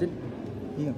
Ia.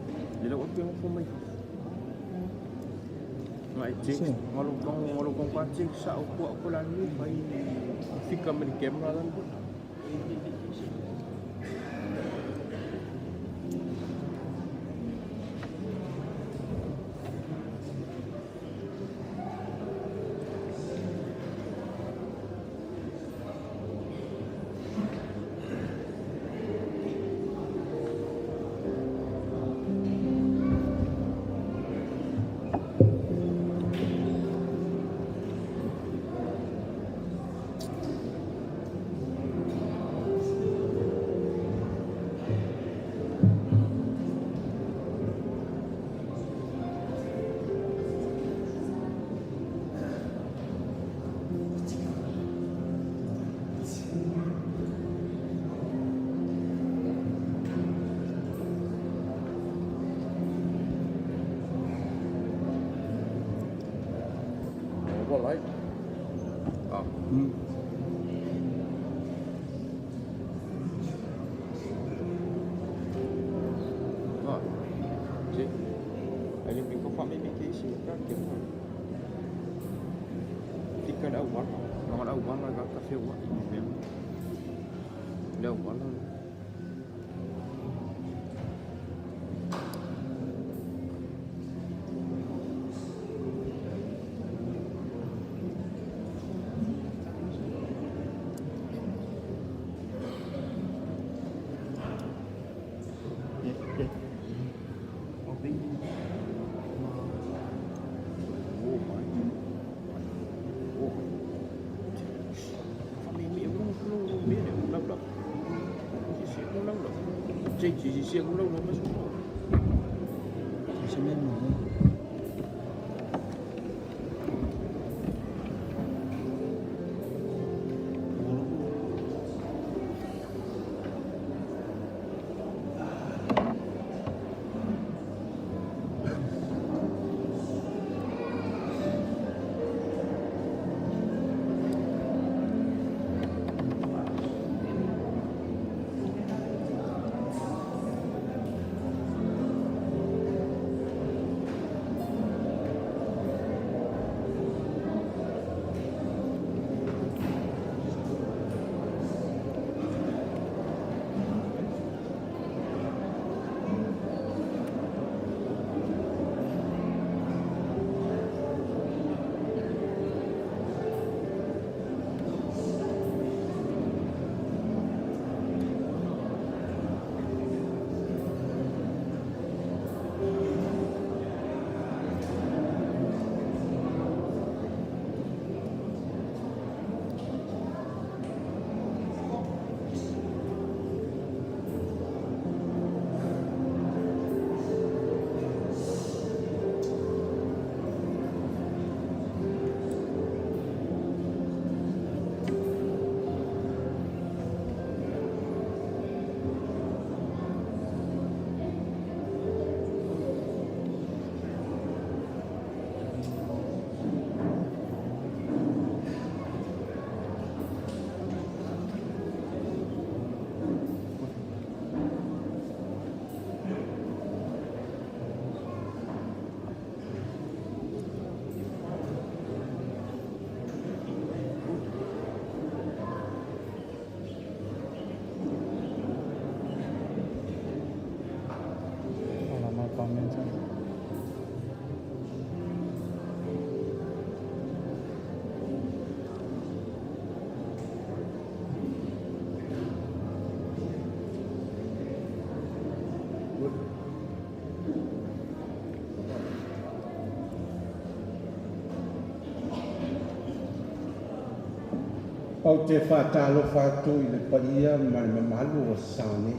Ou te faatalofa atu i le paia ma le mamalu o sao nei,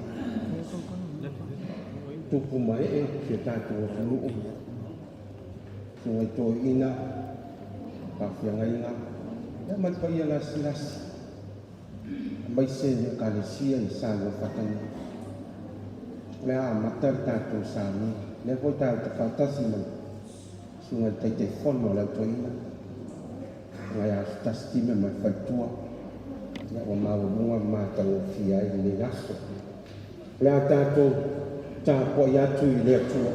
tupu ma ee o si o tatou atunuu, susuga i toeaiina, faafeagaiga ma le paia lasilasi, aemaise le Ekalesia i Samoa fatani. O le a amata le tatou sauni. O lea foi tatou te faatasi ma le susuga i le Taitaifono o le Au Toeaina, susuga ia Asotasi Time ma le faletua. Ia ua maualuga ma matagofie ai lenei aso. O le a tatou Tapuai atu i le Atua.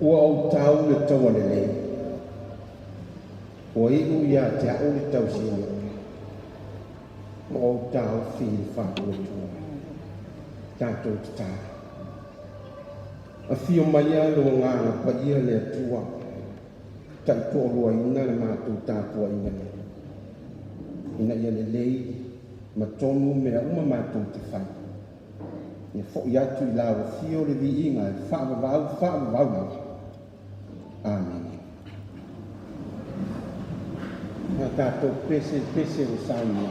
Ua ou tau le taua lelei, ua iu ia te a'u le tausiga, ua ou taofi i le faatuatua. Tatou tatalo. Afio maia lou Agaga Paia le Atua, ta'itoaluaina le matou tapuaiga nei, ina ia lelei ma tonu mea uma matou te fai. Ia fo'i atu i lau afio le viiga e faavavau, faavavau lava. Amene. A tatou pese, pese ua saunia.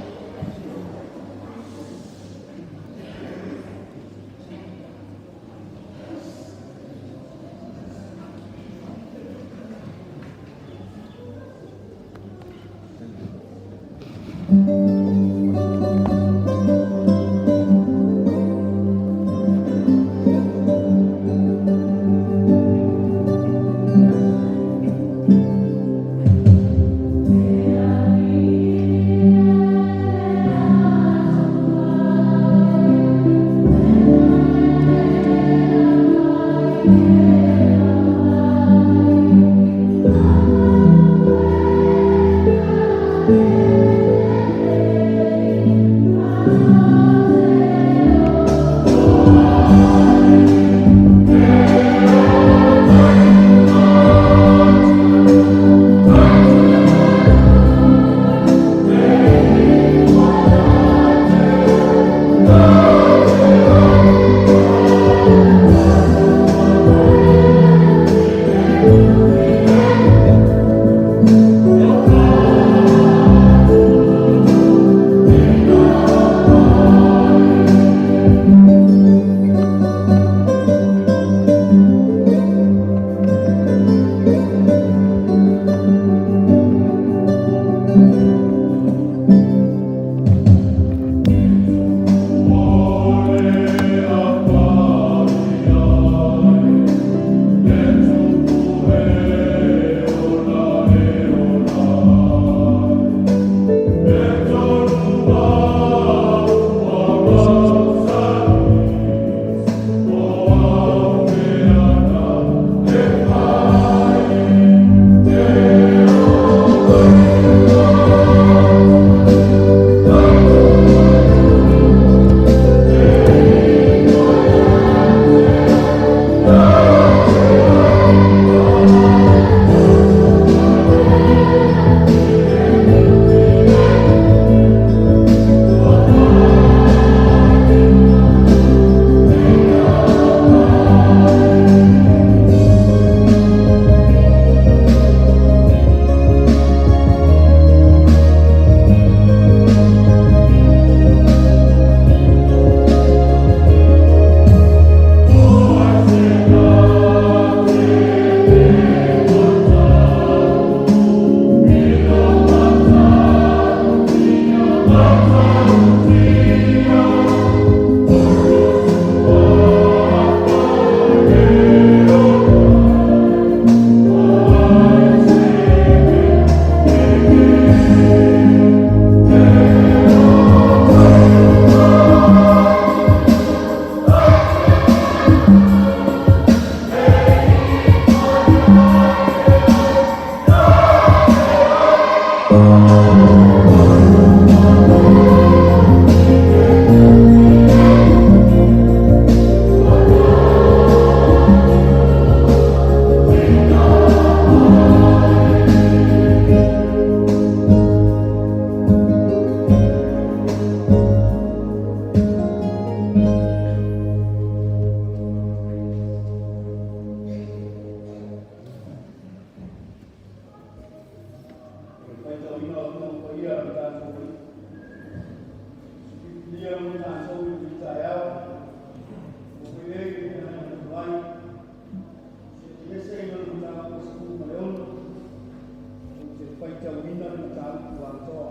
faitauina le mataupu atoa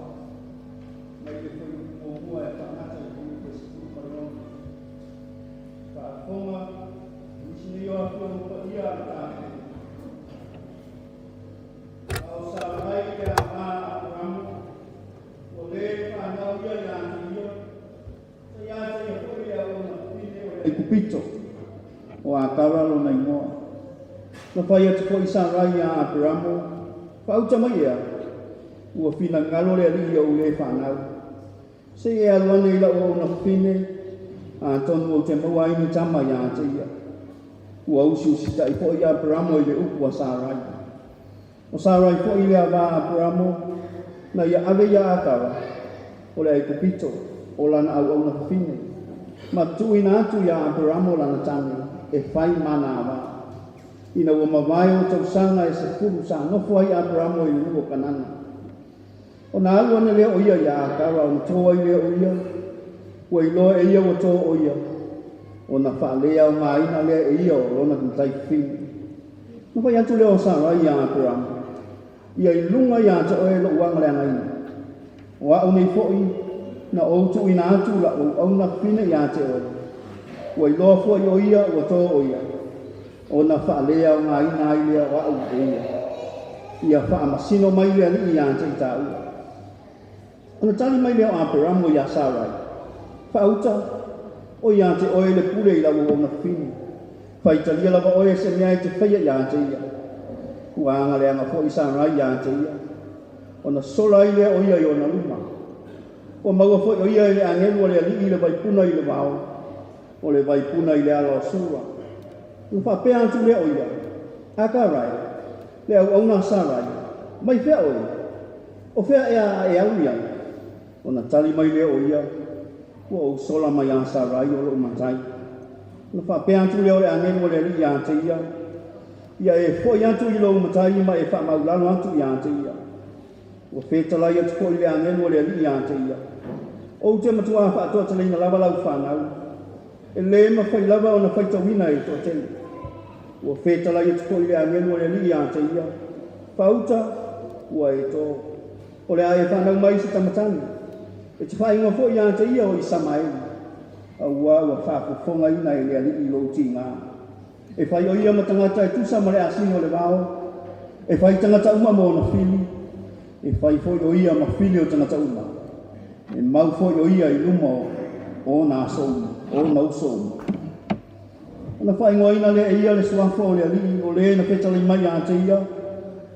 mai le fuaiupu muamua e faagata i le fuaiupu e 16. Faafofoga nisi nei o afioga paia a le Palemene. A o Sarai le ava a Aperamo, ua le fanau ia ia te ia, sa ia te ia foi le auauna fafine o le Aikupito, o Akara lona igoa. Na fai atu foi Sarai iā Aperamo, Faauta mai ea, ua finagalo le Alii ia ou le fanau. Se i e alu ane i lau auauna fafine, atonu ou te maua ai ni tama ia te ia. Ua usiusitai foi Aperamo i le upu a Sarai. O Sarai foi le ava a Aperamo, na ia ave iā Akara, o le Aikupito, o lana auauna fafine, ma tuuina atu iā Aperamo lana tane e fai ma na ava. Ina ua mavae o tausaga e 10 sa nofo ai Aperamo i le nuu o Kanana. Ona alu ane lea o ia iā Akara ona to ai lea o ia, ua iloa e ia ua to o ia, ona faaleaogaina lea e ia o lona matai fafine. Na fai atu lea o Sarai iā Aperamo, Ia i luga iā te oe lo'u agaleagaina. O a'u nei foi na ou tuuina atu la'u auauna fafine iā te oe. Ua iloa foi o ia ua to o ia, ona faaleaogaina ai lea o a'u e ia. Ia faamasino mai le Alii iā te i tāua. Ona tali mai lea o Aperamo iā Sarai, Faauta, o iā te oe le pule i lau auauna fafine. Faitalia lava oe se mea e te faia iā te ia. Ua agaleaga foi Sarai iā te ia. Ona sola ai lea o ia i ona luma. Ua maua foi o ia e le agelu a le Alii i le vaipuna i le vao, o le vaipuna i le ala o Sura. Ona faapea atu lea o ia, Akarai, le auauna a Sarai, mai fea oe? O fea ea a e alu i ai? Ona tali mai lea o ia, Ua ou sola mai iā Sarai o lo'u matai. Ona faapea atu lea o le agelu a le Alii iā te ia, Ia e fo'i atu i lou matai ma e faamaulalo atu iā te ia. Ua fetalai atu foi le agelu a le Alii iā te ia, Ou te matuā faatoateleina lava lau fanau, e lē mafai lava ona faitauina e le toatele. Ua fetalai atu foi le agelu a le Alii iā te ia, Faauta, ua e tō. O le a e fanau mai se tamatane, e te faaigoa foi iā te ia o Isamaeli, auā ua faafofogaina e le Alii lou tigā. E fai o ia ma tagata e tusa ma le asini o le vao, e fai tagata uma ma ona fili, e fai foi o ia ma fili o tagata uma. E mau foi o ia i luma o ona aso uma, o ona uso uma. Ona faaigoaina lea e ia le suafa o le Alii o le na fetalai mai ia te ia,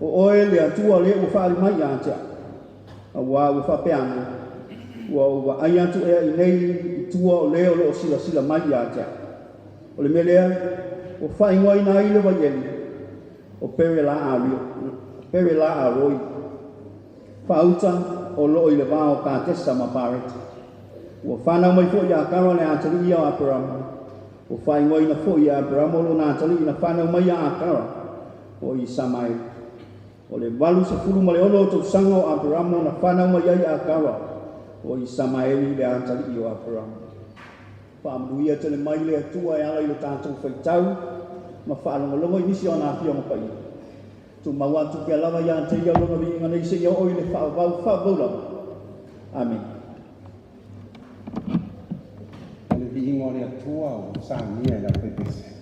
o oe le Atua lea ua faaali mai ia te a'u. Auā ua faapea ane, Ua ou vaai atu ea i nei i tua o le o loo silasila mai ia te a'u. O le mea lea ua faaigoaina ai le vaieli o Pere la a Roi. Faauta o loo i le va o Katesa ma Pareta. Ua fanau mai foi ia Akara le atalii ia o Aperamo. Ua faaigoaina foi e Aperamo lona atalii na fanau mai ia Akara, o Isamaeli. O le 86 o tausaga o Aperamo na fanau mai ai Akara, o Isamaeli le atalii o Aperamo. Faamanuia tele mai le Atua e ala i lo tatou faitau ma faalogologo i nisi o ana afioga paia. Tumau atu pea lava iā te ia lona viiga nei seia oo i le faavavau faavavau lava. Amene. O le viiga o le Atua ua sagia e le aufaipese.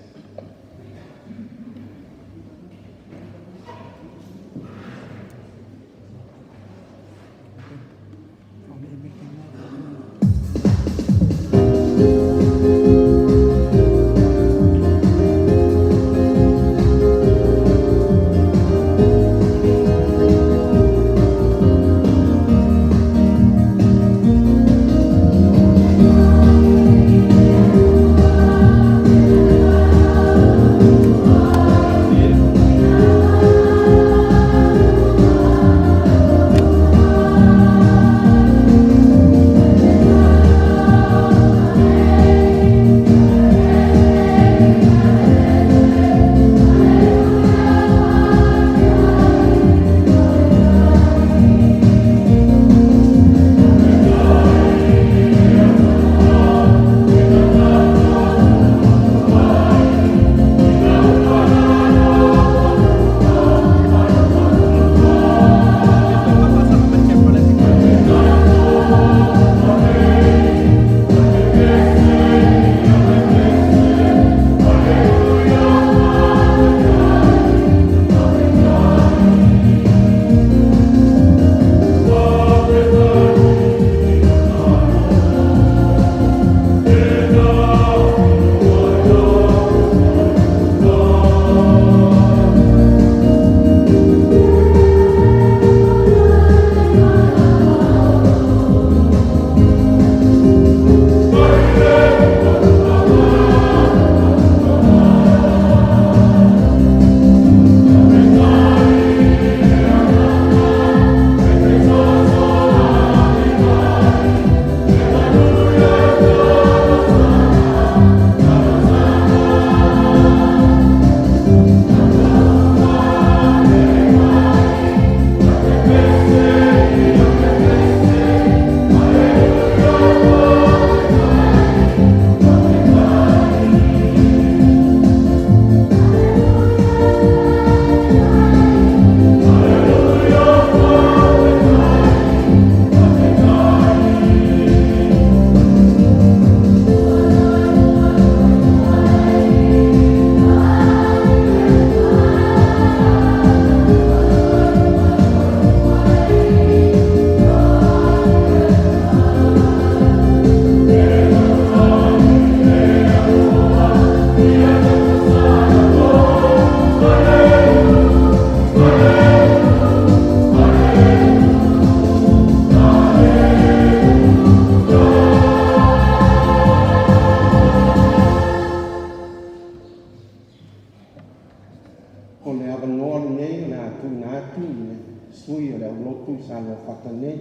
O le avanoa lenei o le a tuuina atu i le sui o le aulotu i Saluafata nei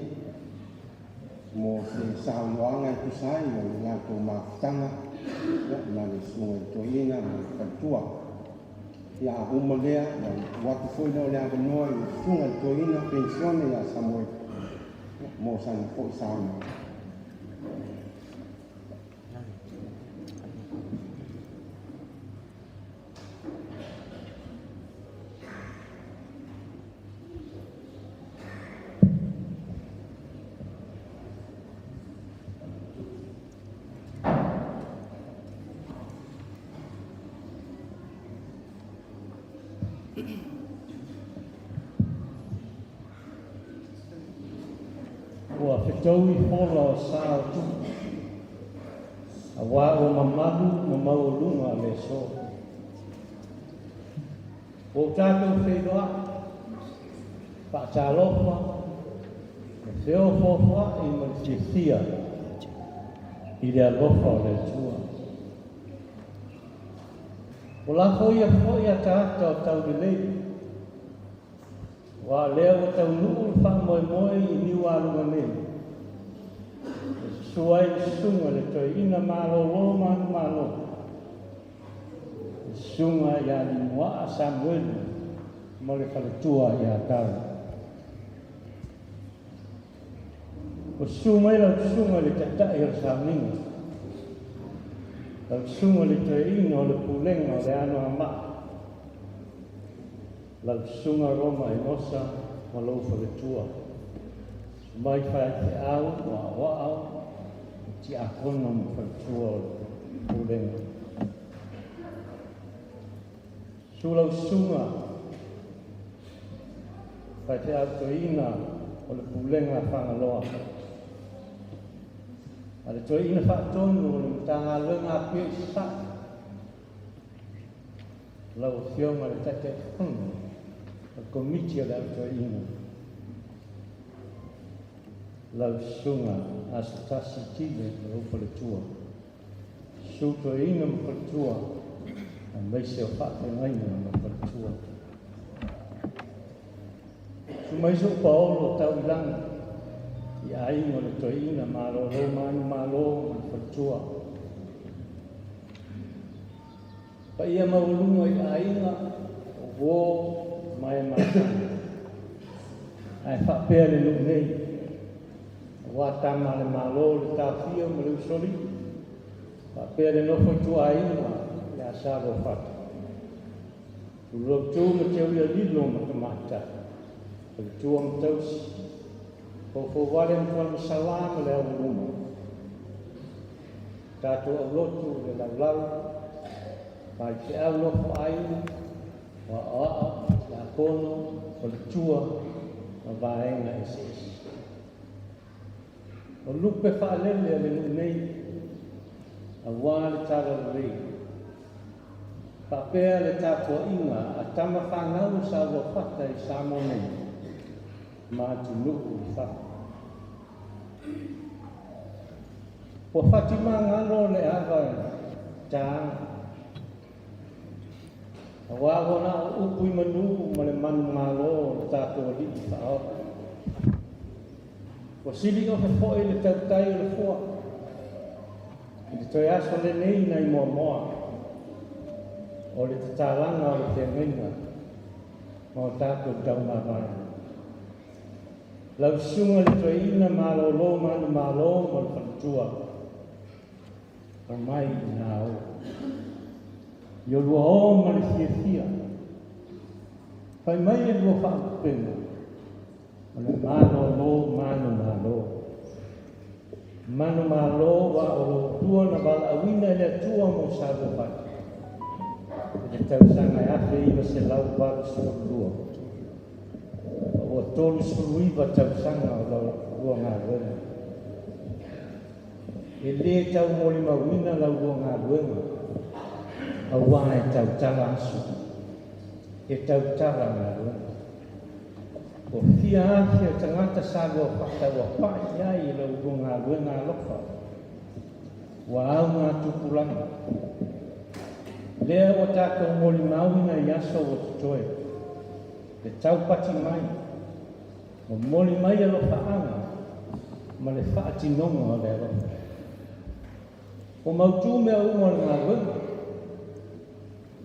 mo se saunoaga e tusa ai o le latou mafutaga ma le susuga i le toeaina ma le faletua. Ia a uma lea, ia ona tuu atu foi lea o le avanoa i le susuga i le toeaina penisione ia Samueli mo sana foi saunoaga. Ua fetaui fola o sa o tupu, auā ua mamalu ma maualuga le aso. Ua o tatou feiloai, faatalofa, e feofoofoai ma le fiafia i le alofa o le Atua. Ua lafoia foi ataata o taulelei, aua o lea ua taunuu le faamoemoe i Niualuga nei, e susu ai le susuga i le toeaina malolo manumalo, le susuga ia Limuaa Samuelu ma le faletua ia Tau. Ua susu mai lau susuga i le Taitai o le Sauniga, lau susuga i le Toeaina o le Pulega o le Anoamaa, lau susuga Roma Enosa ma lou faletua, susu mai faifeau, o aoao, o tiakono ma faletua o le Pulega. Susu lau susuga faifeau toeaina o le Pulega a Fagaloa, a le toeaina faatonu o le Matagaluega a Apia i Sasae, lau Afioga i le Taitaifono o le Komiti o le Au Toeaina, lau Susuga Asotasi Tile ma lou faletua, Susu Toeaina ma faletua, aemaise o faafeagaiga ma faletua. Susu mai Soo Paolo tau i lagi i aiga o le toeaina malolo manumalo ma le faletua. Paia maualuga i aiga o uō ma e masani. Ae faapea le nuu nei, aua tama a le Malo le taofia ma le usolii, faapea le nofo ituaiga ia Saluafata. Tulou ma Teuila Lilo ma Tamaitai, Faletua ma Tausi, Foufouale ma Tualemasala ma le Aualuma, tatou aulotu le laulau, faifeau nofo aiga, o aoao, tiakono, faletua ma vaega eseese. O lupe faalele a le nuu nei, aua le talalelei, faapea le tapuaiga a tama fanau o Saluafata i Samoa nei ma atunuu i fafo. Ua fatimagalo le ava taga, aua ua na o upu i manu ma le manumalo o le tatou alii faaola. Ua siliofe foi le tautai o le fua i le toe aso lenei nai Moamoa o le tatalaga o le feagaiga ma o tatou taumavae. Lau susuga le toeaina malolo manumalo ma le faletua, omai ina o. I olua o ma le fiafia, fai mai le lua faalupega, o le malolo manumalo. Manumalo aua o lo oulua na valaauina e le Atua mo Saluafata i le tausaga e 1982. Ma ua 39 tausaga o la lua galuega. E lē tau molimauina la lua galuega, auā e tautala aso, e tautala galuega. Ua fia afe o tagata Saluafata ua pa'i i ai i la ulua galuega alofa, ua auga tupulaga. Lea ua tatou molimauina i aso ua totoe, le taupati mai, momoli mai alofaaga ma le faatinoga o le alofa. Ua mautu mea uma o le galuega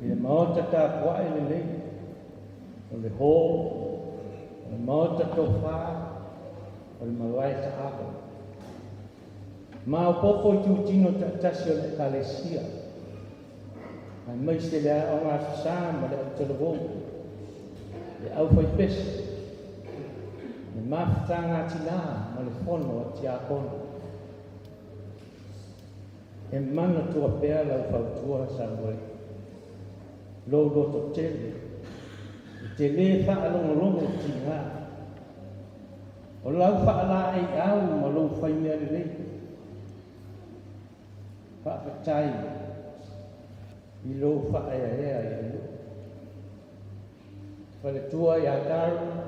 i le maota tapuai lenei, o le hall, o le maota tofa, o le malae taalo. Maopoopo i tutino taatasi o le Ekalesia, aemaise le Aoga Aso Sa ma le Autalavou, le Aufaipese, le Mafutaga a Tinā ma le Fono a Tiakono. E manatua pea lau fautua Samueli, lou loto tele, e te lē faalogologo tigā, o lau faalaeiau ma lou faimea lelei. Faafetai i lou faaeaea i le nuu. Faletua ia Darwin,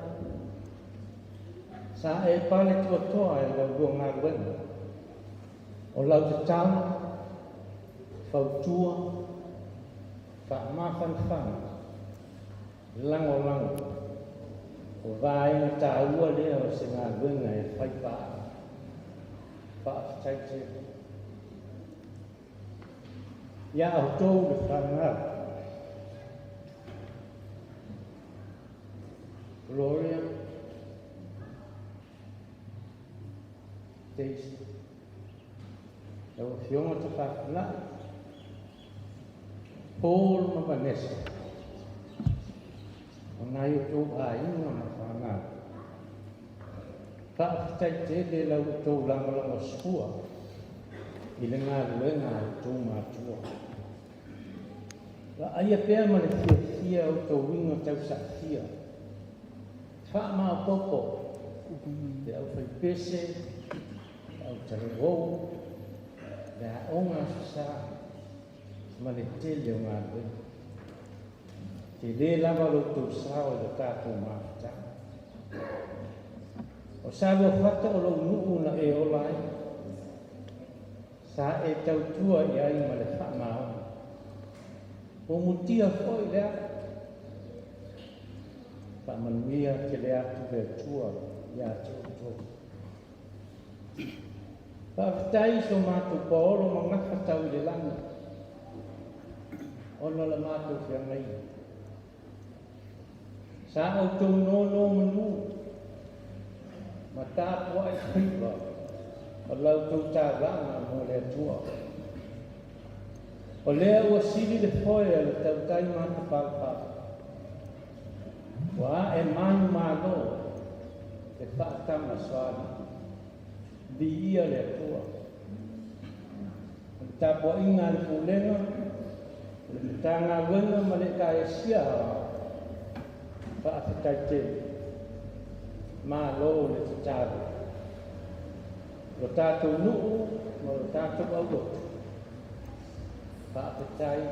sa e pale tuatoa i lau lua galuega, o lau tatalo, fautua, faamafanafana, lagolago, o vaega taua lea o se galuega e fai paaga. Faafetai tele. Ia outou le fanau, Gloria, Daisy, lau Afioga Tafafunai, Paul ma Vanessa, o nai outou aiga ma fanau. Faafetai tele lau outou lagolagosua i le galuega a outou matua. Vaaia pea ma le fiafia outou uiga tausaafia. Faamaopoopo le aufaipese, le autalavou, le Aoga Aso Sa ma le tele o galuega. Tele lava lo outou sao i le tatou mafutaga. O Saluafata o lou nuu na e ola ai, sa e tautua i ai ma le faamaoni. Ua mutia foi le ala, faamanuia tele atu le Atua ia te outou. Faafetai i so matou paolo ma gafa tau i le lagi, ona o le matou feagaiga. Sa outou nonomanu ma tapuai faiva o la outou taulaga mo le Atua. O lea ua sili le foe a le tautai matapalapala, ua ae manumalo le faatamasoalii. Viia le Atua. O le tapuaiga a le Pulega, o le Matagaluega ma le Ekalesia Aoao, faafetai tele. Malo le tatalo. Lo tatou nuu ma lo tatou aulotu, faafetai,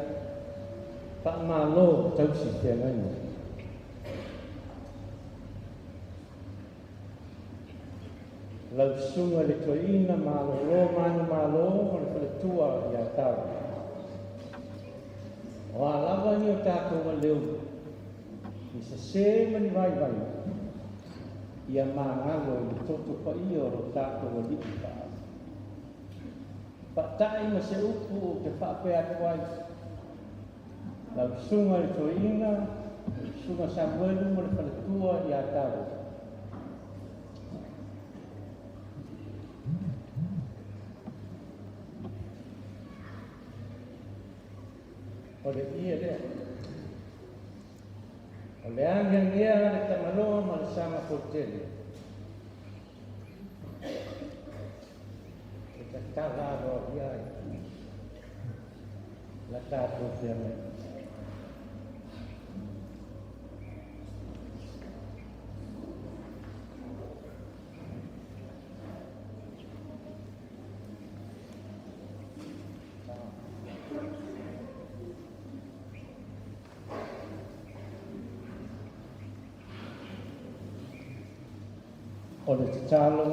faamalo tausi feagaiga. Lau susuga i le toeaina malolo manumalo ma le faletua ia Tau. O a lava ni o tatou aleu, ni sesē ma ni vaivaiga, ia magalo i le toto paia o lo tatou Alii faaali. Faatai ma se upu ou te faapea atu ai, lau susuga i le toeaina, lau susuga Samuelu ma le faletua ia Tau. O le ie lea. O le ageagea a le Tagaloa ma le Sagafautele, e tatala aloaia ai la tatou feagaiga. O le tatalo,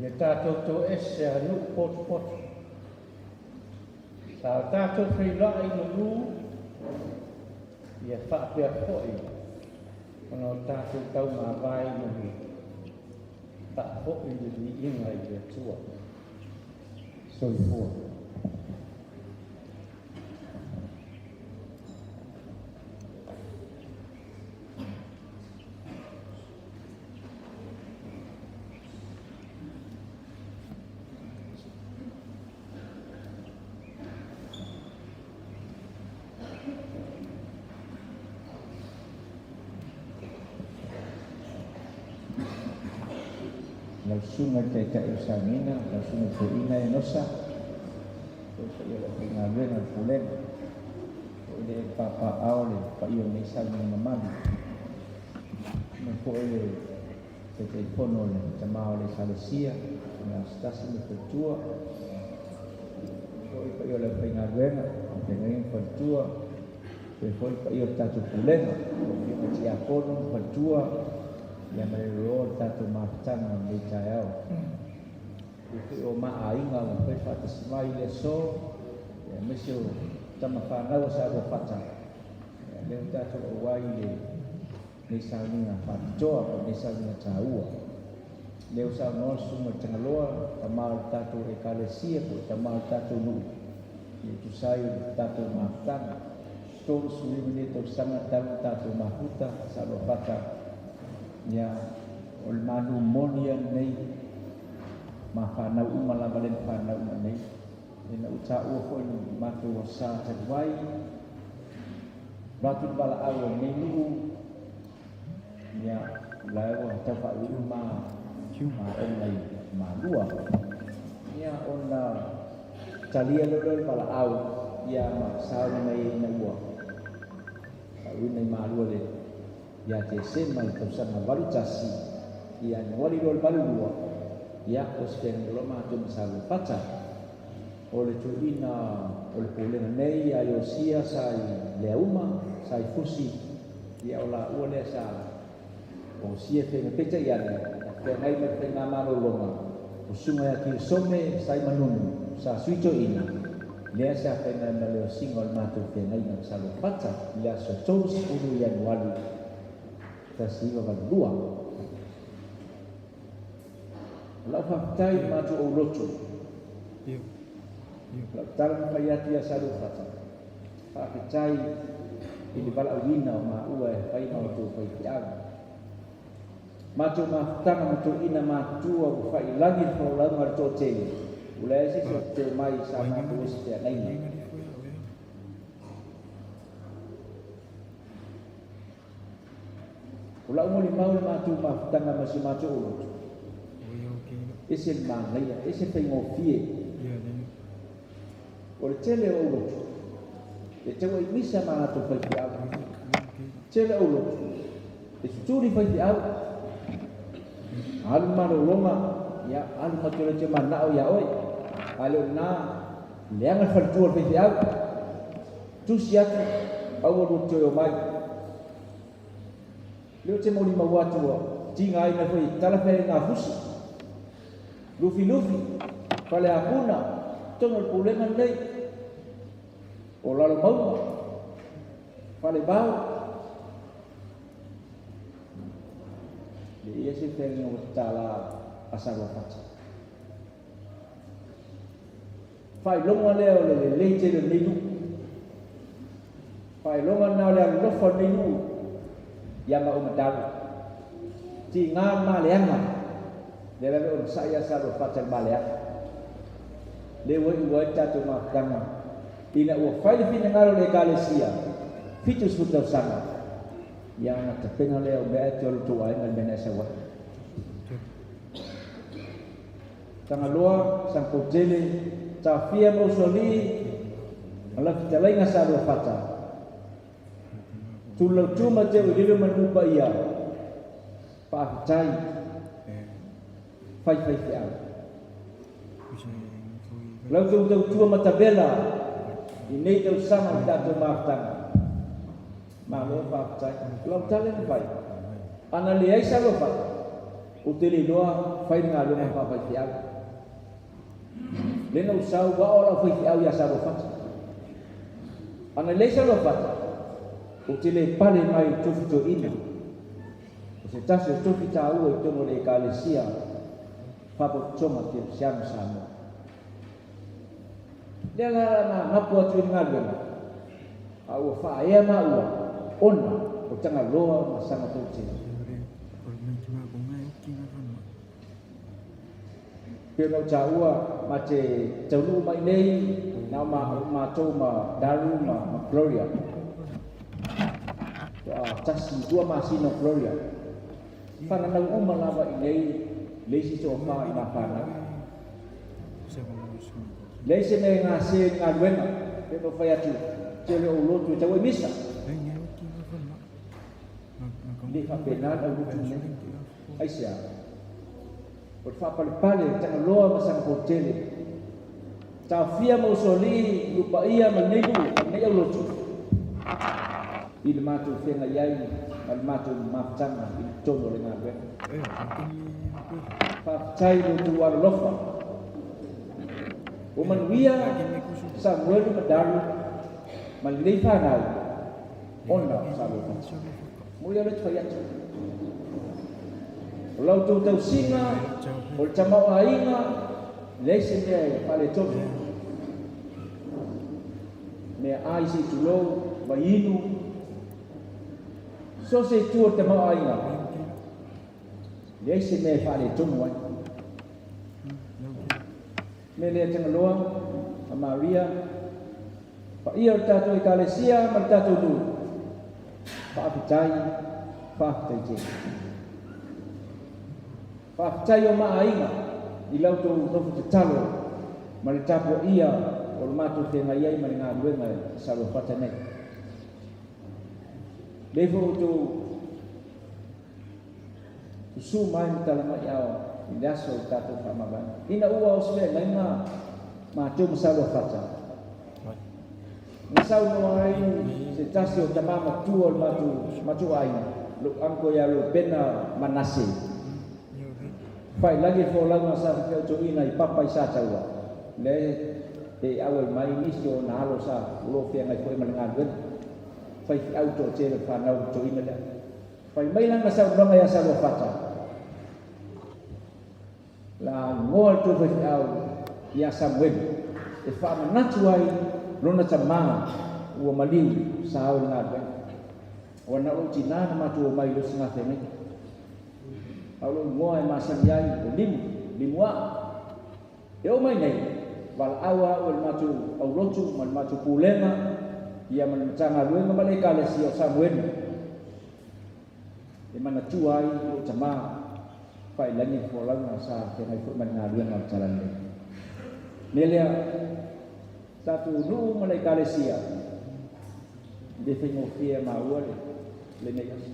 ia tatou toese a nuu potopoto. Sa o tatou feiloai i malū, ia faapea foi ona o tatou taumavae i malū, faafoi le viiga i le Atua. Soifua. Lau Susuga i le Taitai o Sauniga, lau Susuga i le Toeaina Enosa, o le paia o le aufaigaluega a le Pulega, o le papaaao le paia o lenei sauniga mamalu. Ma foi le Taitaifono o le Tama o le Ekalesia, Susuga Asotasi ma le Faletua, foi le paia o le aufaigaluega, feagaiga ma faletua, faapea foi le paia o le tatou Pulega, lau Afioga i le Tiakono ma faletua, ia ma le loa o le tatou mafutaga o lenei taeao. Ia foi o maaiga ua mafai faatasi mai i le aso, aemaise o tama fanau a Saluafata, ia lea ua tatou auai i lenei sauniga faapitoa po o lenei sauniga taua. Lea ua saunoa le Susuga i le Tagaloa, tama o le tatou Ekalesia po o tama o le tatou nuu, ia tusa ai o le tatou mafutaga. 35 nei tausaga talu ona tatou mafuta Saluafata, ia o le manu moni ia lenei ma fanau uma lava lea na fanau uma nei. Ina ua taua foi le matou asa talu ai, avatu le valaau a lenei nuu, ia la ua tau faaiuiu ma aoga i Malua. Ia ona talia loa lea o le valaau, ia ma sauni mai ai ina ua faaiuina i Malua le ia Tesema i le tausaga 81, ia Ianuari loa le 82, ia o se feagaiga loa matou ma Saluafata. O le toeaina o le Pulega nei ia Iosia sa i Leauma, sa i Fusi, ia o laua lea sa osia faiga. Peitai ane, na feagai ma le faigamalologa, o Susuga ia Kirisome sa i Manunu, sa sui toeaina, lea sa feagai ma le osiga o le matou feagaiga ma Saluafata i le aso 30 Ianuari 1982. O lau faafetai i le matou aulotu. O lau tala na fai atu ia Saluafata, faafetai i le valaauina o maua e fai ma outou faifeau. Matou mafutaga ma toeaiina matutua ua faailagi le folauga a le toatele, ua leai se isi o tetee mai sa matou ese feagaiga. O lau molimau i le matou mafutaga ma si o matou aulotu, ese le manaia, ese le faigofie. O le tele o aulotu, e tau ai misa ma latou faifeau. Tele aulotu, e tutuli faifeau. Alu malologa, ia alu ma te le manao ia oe. A le o lena, leaga le faletua o le faifeau. Tusi atu, aua lua toe o mai. Lea ou te molimau atu ua tiga ai mai foi talafeagai ngā fusi. Lufilufi, Faleapuna, totonu o le pulega lenei, o Lalomauga, Falevao. Le ia se feagaiga ua tatala a Saluafata. Faailoga lea o le lelei tele o lenei nuu. Faailoga lena o le alolofa o lenei nuu ia maua ma Daru. Tiga le maleaga, lea lava e onosai lava Saluafata i le maleaga. Lea ua iu ai le tatou mafutaga ina ua fai le finagalo o le Ekalesia, 70 tausaga, ia ona tapena lea o mea e te o lo outou aiga i le mea na e sau ai. Tagaloa, Sapoutele, Tafia ma Usoalii ma lau fetalaiga Saluafata. Tulautu ma Teu i lilo ma le nuu paia, faafetai, faifaifeau. Lau tou tautua matavela i nei tausaga o le tatou mafutaga. Malo faafetai. O lau tala e mafai. Ana leai Saluafata, ou te le iloa fai le galuega faafaifeau. Lea na ou sau, ua ao lau faifeau ia Saluafata. Ana leai Saluafata, ou te le pale mai i tofi toeaina, o se tasi o tofi taua i totonu o le Ekalesia Faapotopotoga Kerisiano Samoa. Lea la la na mapu atu i le galuega, a ua faaea maua ona o Tagaloa ma Sagapoutele. Pei ona ou taua, ma te taunuu mai nei, na o matou ma Daru ma Gloria. Toa tasi, lua masina o Gloria. Fananau uma lava i nei le isi toafa i ma fanau. Leai se mea e gase i le galuega, pei ona ou fai atu, tele ou lotu e tau ai misa. E le faapena le aulotu lenei. Aisea? O le faapalepale, Tagaloa ma Sagapoutele. Taofia ma usoalii, Lupaia ma lenei nuu ma lenei aulotu i le matou feagai ai ma le matou mafutaga i totonu o le galuega. Faafetai i lo outou alolofa. Ua manuia Samuelu ma Daru ma lenei fanau ona o Saluafata. Momoli alo e te fai atu. O la outou tausiga, o le tamaoaiga, leai se mea e faaletonu. Mea ai se i tulou, vaiinu, so se itu o le tamaoaiga, leai se mea e faaletonu ai. Mea lea Tagaloa ma Maria, paia o le tatou Ekalesia ma le tatou nuu, faafetai, faafetai tele. Faafetai o ma aiga i la outou nofo tatalo ma le tapuaia o le matou feagai ai ma le galuega e Saluafata nei. Lei foi outou Susu mai ma tala mai ao i le aso o le tatou faamavaega. Ina ua o se feagaiga matou ma Saluafata, na saunoa ai se tasi o tamā matua o le matou, matou aiga, lou uncle ia Reubena Manase. Failagi folauga sa fefeautoina i Papa i Sataua, lea e auai mai nisi o ona alo sa o lo o feagai foi ma le galuega. Faifeau toatele o le fanau toeaina lea. Fai mai lana saunoaga ia Saluafata, La igoa le tou faifeau ia Samuelu, e faamanatu ai lona tamā ua maliu sa ao i le galuega. Ua na o lou tinā na matou omai i le osigafeagaiga. A o lou igoa e masani ai o Limu, Limuaa. E oo mai nei, valaau a au e le matou aulotu ma le matou pulega ia ma le Matagaluega ma le Ekalesia o Samuelu e manatua ai lou tamā Failagi le folauga sa feagai foi ma le galuega o le Talalelei. Mea lea, tatou nuu ma le Ekalesia, e le faigofie a maua le lenei aso.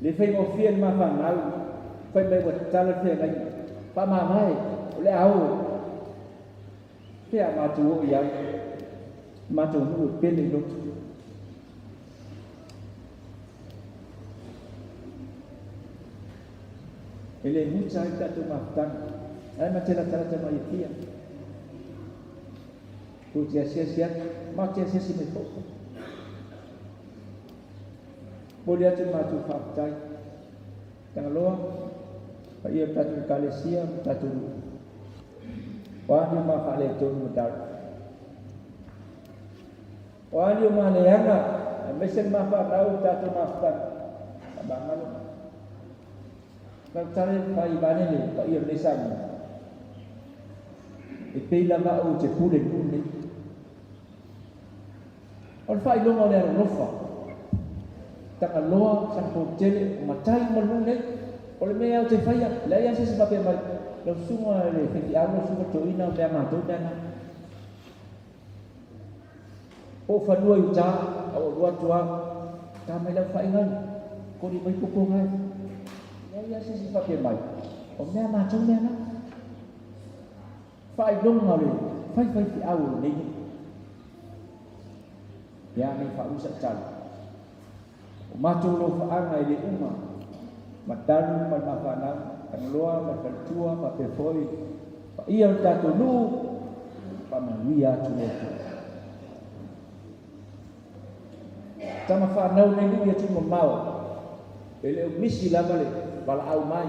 Le faigofie le ma fanau, fai mai ua tatala le feagaiga. Faamavae, o le a o. Fea a matou oo i ai, matou nuu e pele i lotu. E le muta ai tatou mafutaga. Ae ma te latalata mai e fia. Tou te asiasi atu, ma te asiasi mai foi. Momoli atu le matou faafetai. Tagaloa, paia o le tatou Ekalesia ma tatou nuu. O a ni o ma faaletonu ma tau. O a ni o ma leaga, aemaise le ma fanau i tatou mafutaga. Faamagalo mai. Lau tala e fai valele paia o lenei Samoa. E pei lava au te pule i le nuu lenei. O le faailoga o le alolofa, Tagaloa, Sanapoutele, o matai uma le nuu nei. O le mea au te faia, leai lava se isi faapea mai, lau susuga i le faifeau, lau susuga i le toeaina, o mea matou mea na. Po o fanua i uta, a ua alu atu lava, ta mai lau faaiga, koli mai koko ngai. Leai lava se isi faapea mai, o mea matou mea na. Faailoga o le faifaifeau o lenei nuu. Pe a nei faausa i tala. O matou lofaaga e le uma, ma Daru ma le mafanau, Tagaloa ma le faletua faapea foi paia o le tatou nuu, faamanuia atu le Atua. Tama fanau nei nuu i atunuu mamao, e le o misi lava le valaau mai,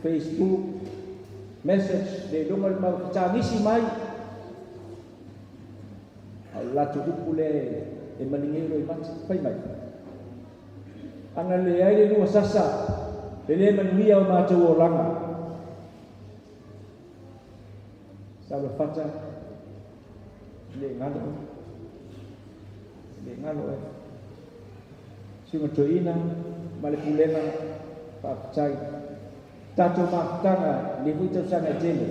Facebook, message, le iloga le mau fetagisi mai. A o le latou upu lea e maligei o loimata, fai mai. Ana leai le lua sasa, e le manuia o matou olaga. Saluafata, e le galo oe. E le galo oe. Susuga Toeaina ma le Pulega, faafetai. Tatou mafutaga i lenei foi tausaga e tele.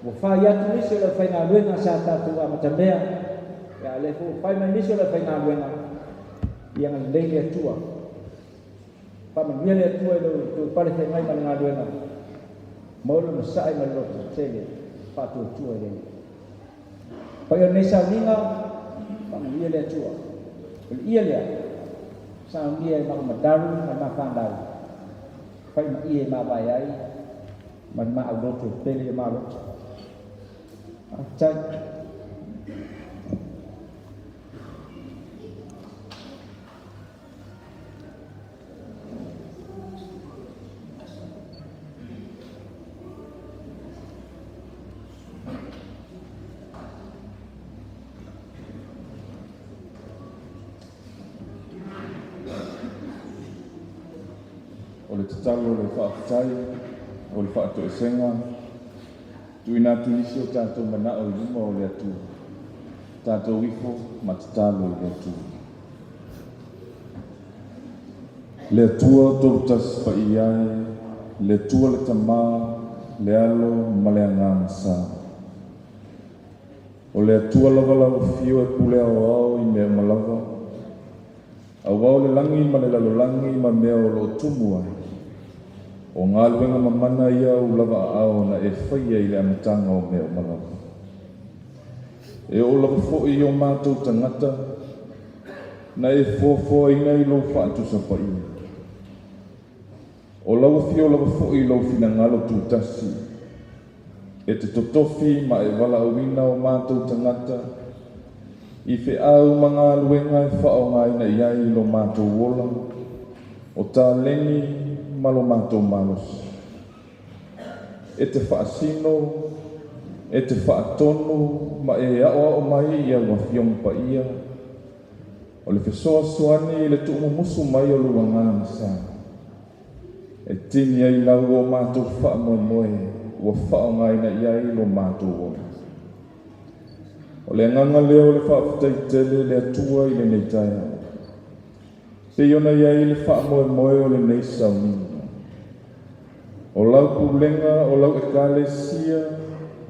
Ua fai atu nisi o le aufaigaluega sa tatou amatamea, ia a o lea foi ua fai mai nisi o le aufaigaluega, ia agalelei le Atua. Faamanuia le Atua i lo outou pale feagai ma le galuega, maua le onosai ma le lototetele, faatuatua i le Alii. Paia o lenei sauniga, faamanuia le Atua. O le ia lea, saunia e Maumadaru ma le Mafanau, fai ma ie e mavae ai ma le maauloto e pele i o maloto. Faafetai. O le tatalo o le faafetai, o le faatoesega, tuuina atu nisi o tatou manao i luma o le Atua, tatou ifo ma tatalo i le Atua. Le Atua Tolutasi Paia e, le Atua le Tama, le Alo ma le Agaga Sa. O le Atua lava lau afio e pule aoao i mea uma lava, auā o le lagi ma le lalolagi ma mea o lo o tumu ai. O galuega mamana ia ou lava aao na e faia i le amataga o mea uma lava. E oo lava foi i o matou tagata, na e foafoaina i lou faatusa paia. O lau afio lava foi i lou finagalo tutasi, e te totofi ma e valaauina o matou tagata i feau ma galuega e faaaogaina i ai lo matou ola, o taleni ma lo matou malosi. E te faasino, e te faatonu ma e aoao mai i au Afioga Paia, o le fesoasoani i le tuumumusu mai o lou Agaga Sa, e tini ai lau o matou faamoemoe ua faaaogaina i ai lo matou ola. O le agaga lea o le faafetai tele le Atua i lenei taeao, pei ona i ai le faamoemoe o lenei sauniga. O lau pulega, o lau Ekalesia,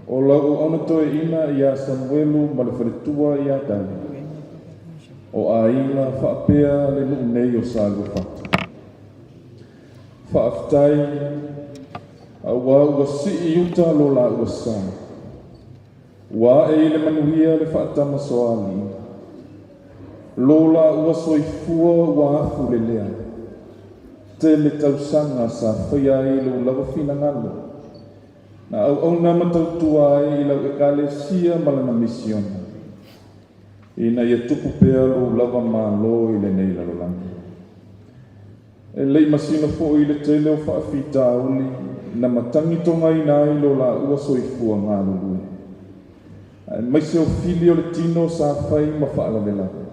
o lau auauna toeaina ia Samuelu ma le faletua ia Tali, o aiga faapea le nuu nei o Saluafata. Faafetai, auā ua sii i uta lo laua sa. Ua ae i le manuia le faatamasoaliiga. Lo laua soifua ua afu lelea. Tele tausaga sa faia ai lou lava finagalo, na auauna ma tautua ai i lau Ekalesia ma lana misiona, ina ia tupu pea lou lava Malo i lenei lalolagi. E le i masino foi i le tele o faafitauli na matagitogaina ai lo laua soifua galulue, aemaise o fili o le tino sa fai ma faalavelave.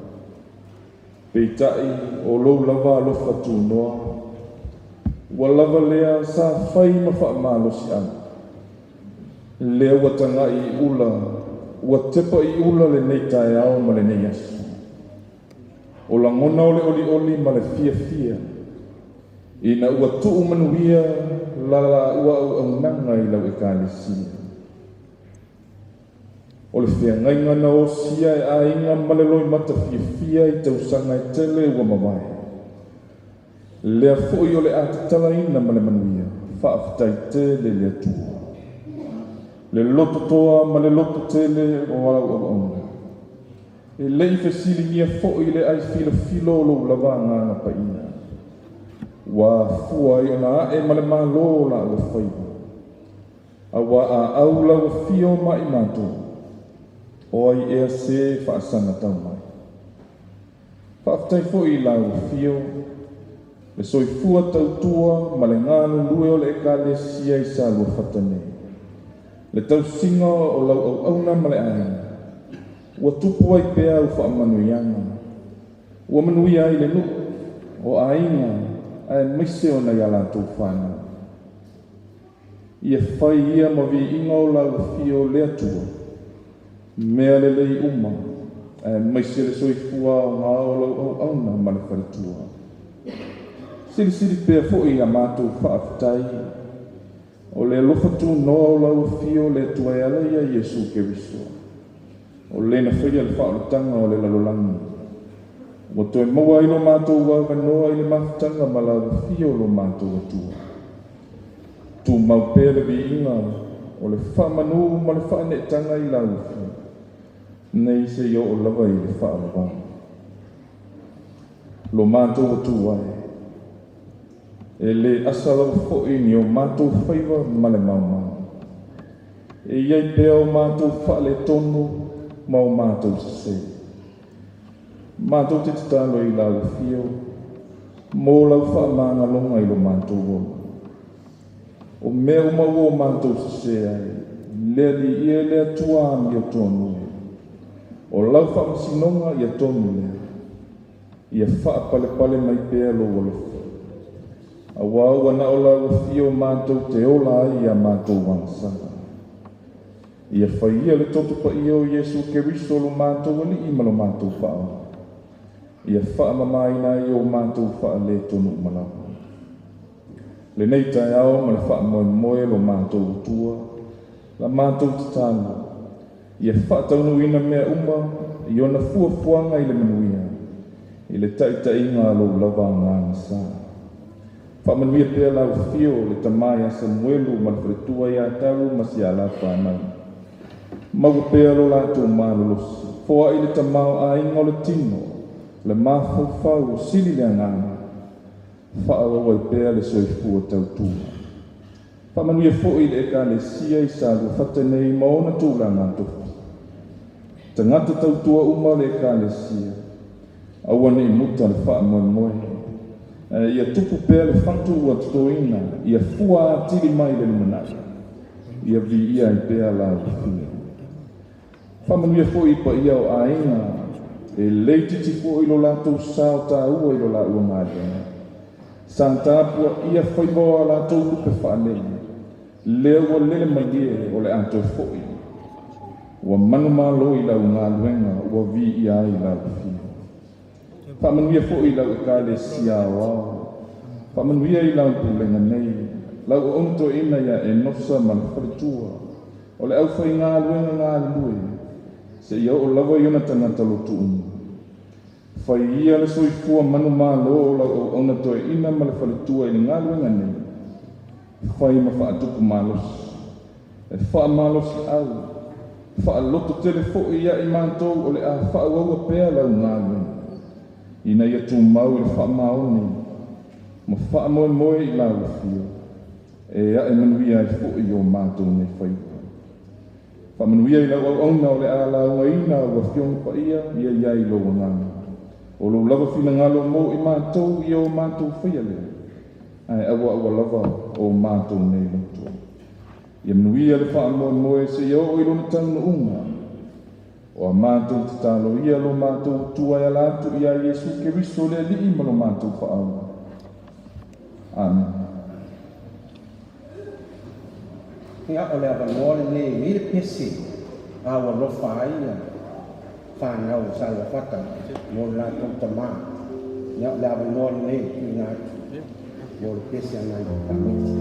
Peitai o lou lava alofa tunoa, ua lava lea sa fai ma faamalosiau. Lea ua tagai i ula, ua tepa i ula lenei taeao ma lenei aso. O lagona o le olioli ma le fiafia, ina ua tuu manuia la laua auaunaga i lau Ekalesia. O le feagaiga na osia e aiga ma le loimata fiafia i tausaga e tele ua mavae. Lea foi o le a tatalaina ma le manuia, faafetai tele le Atua. Le loto toa ma le loto tele o lau auauna. E le i fesiligia foi le ai filofilo o lou lava Agaga Paia, ua afua ai ona ae ma le malo o laua faiva, auā a au lau afio ma i matou, o ai ea se faasagatau mai? Faafetai foi i lau afio, le soifua tautua ma le galulue o le Ekalesia i Saluafata nei. Le tausiga o lau auauna ma le aiga, ua tupu ai pea au faamanuiaga. Ua manuia ai le nuu, o aiga, aemaise o nai a latou fanau. Ia fai ia ma viiga o lau afio le Atua, mea lelei uma, aemaise le soifua aoga o lau auauna ma le faletua. Silisili pea foi ia matou faafetai, o le alofa tunoa o lau afio le Atua e ala ia Iesu Keriso, o le na faia le faaolataga o le lalolagi. Ua toe maua ai lo matou avanoa i le mafutaga ma lau afio lo matou Atua. Tumau pea le viiga o le faamanu ma le faaneetaga i lau afio, nei seia oo lava i le faavavau. Lo matou Atua e, e le asa lava foi ni o matou faiva ma le maumau. E iai pea o matou faaletonu ma o matou sesē. Matou te tatalo i lau afio, mo lau faamagaloga i lo matou ola. O mea uma ua o matou sesē ai, le Alii e, le Atua amiotonu e. O lau faamasinoga ia tonu lea, ia faapalepale mai pea lou alofa. Auā ua na o lau afio matou te ola ai ia matou agasala. Ia faia le toto paia o Iesu Keriso lo matou Alii ma lo matou Faaola. Ia faamamaina ai o matou faaletonu uma lava. Lenei taeao ma le faamoemoe lo matou Atua, la matou tatalo, ia faataunuuina mea uma i ona fuafuaga i le manuia, i le taitaiga a lou lava Agaga Sa. Faamanuia pea lau afio le tama ia Samuelu ma le faletua ia Talu ma si a la fanau. Maua pea lo latou malolosi, foai le tamaoaiga o le tino, le mafaufau o sili le agaga, faaauau ai pea le soifua tautua. Faamanuia foi le Ekalesia i Saluafata nei ma ona tulaga tofi. Tagata tautua uma o le Ekalesia, aua ne i muta le faamoemoe. Ia tupu pea le fatu ua totoina, ia fua atili mai le lumanai, ia viia ai pea lau afio. Faamanuia foi i paia o aiga, e le itiiti foi lo latou sao taua i lo laua galuega. Sa tapuaia faiva o a latou lupe faalele, lea ua lele malie o le a toe foi. Ua manumalo i lau galuega ua viia ai lau afio. Faamanuia foi i lau Ekalesia aoao, faamanuia i lau pulega nei, lau auauna toeaina ia Enosa ma le faletua, o le aufaigaluega galulue, seia oo lava i ona tagata lotu uma. Fai ia le soifua manumalo o lau auauna toeaina ma le faletua i le galuega nei, fai ma faatupu malosi, e faamalosiau, faalototele foi ia i matou o le a faaauaua pea lau galuega, ina ia tumau i le faamaoni ma faamoemoe i lau afio, e ae manuia ai foi o matou nei faiva. Faamanuia i lau auauna o le a laugaina au afioga paia, ia i ai lou agaga. O lou lava finagalo mo i matou ia o matou faia lea, ae aua lava o matou nei loto. Ia manuia le faamoemoe seia oo i lona taunuuga. O a matou tatalo ia lo matou Atua e ala atu ia Iesu Keriso le Alii ma lo matou Faaola. Amen. Ia o le avanoa lenei i le pese a ua alofa ai ia fanau o Saluafata mo le latou tamā. Ia o le avanoa lenei tuuina atu mo le pese a nai tamaiti.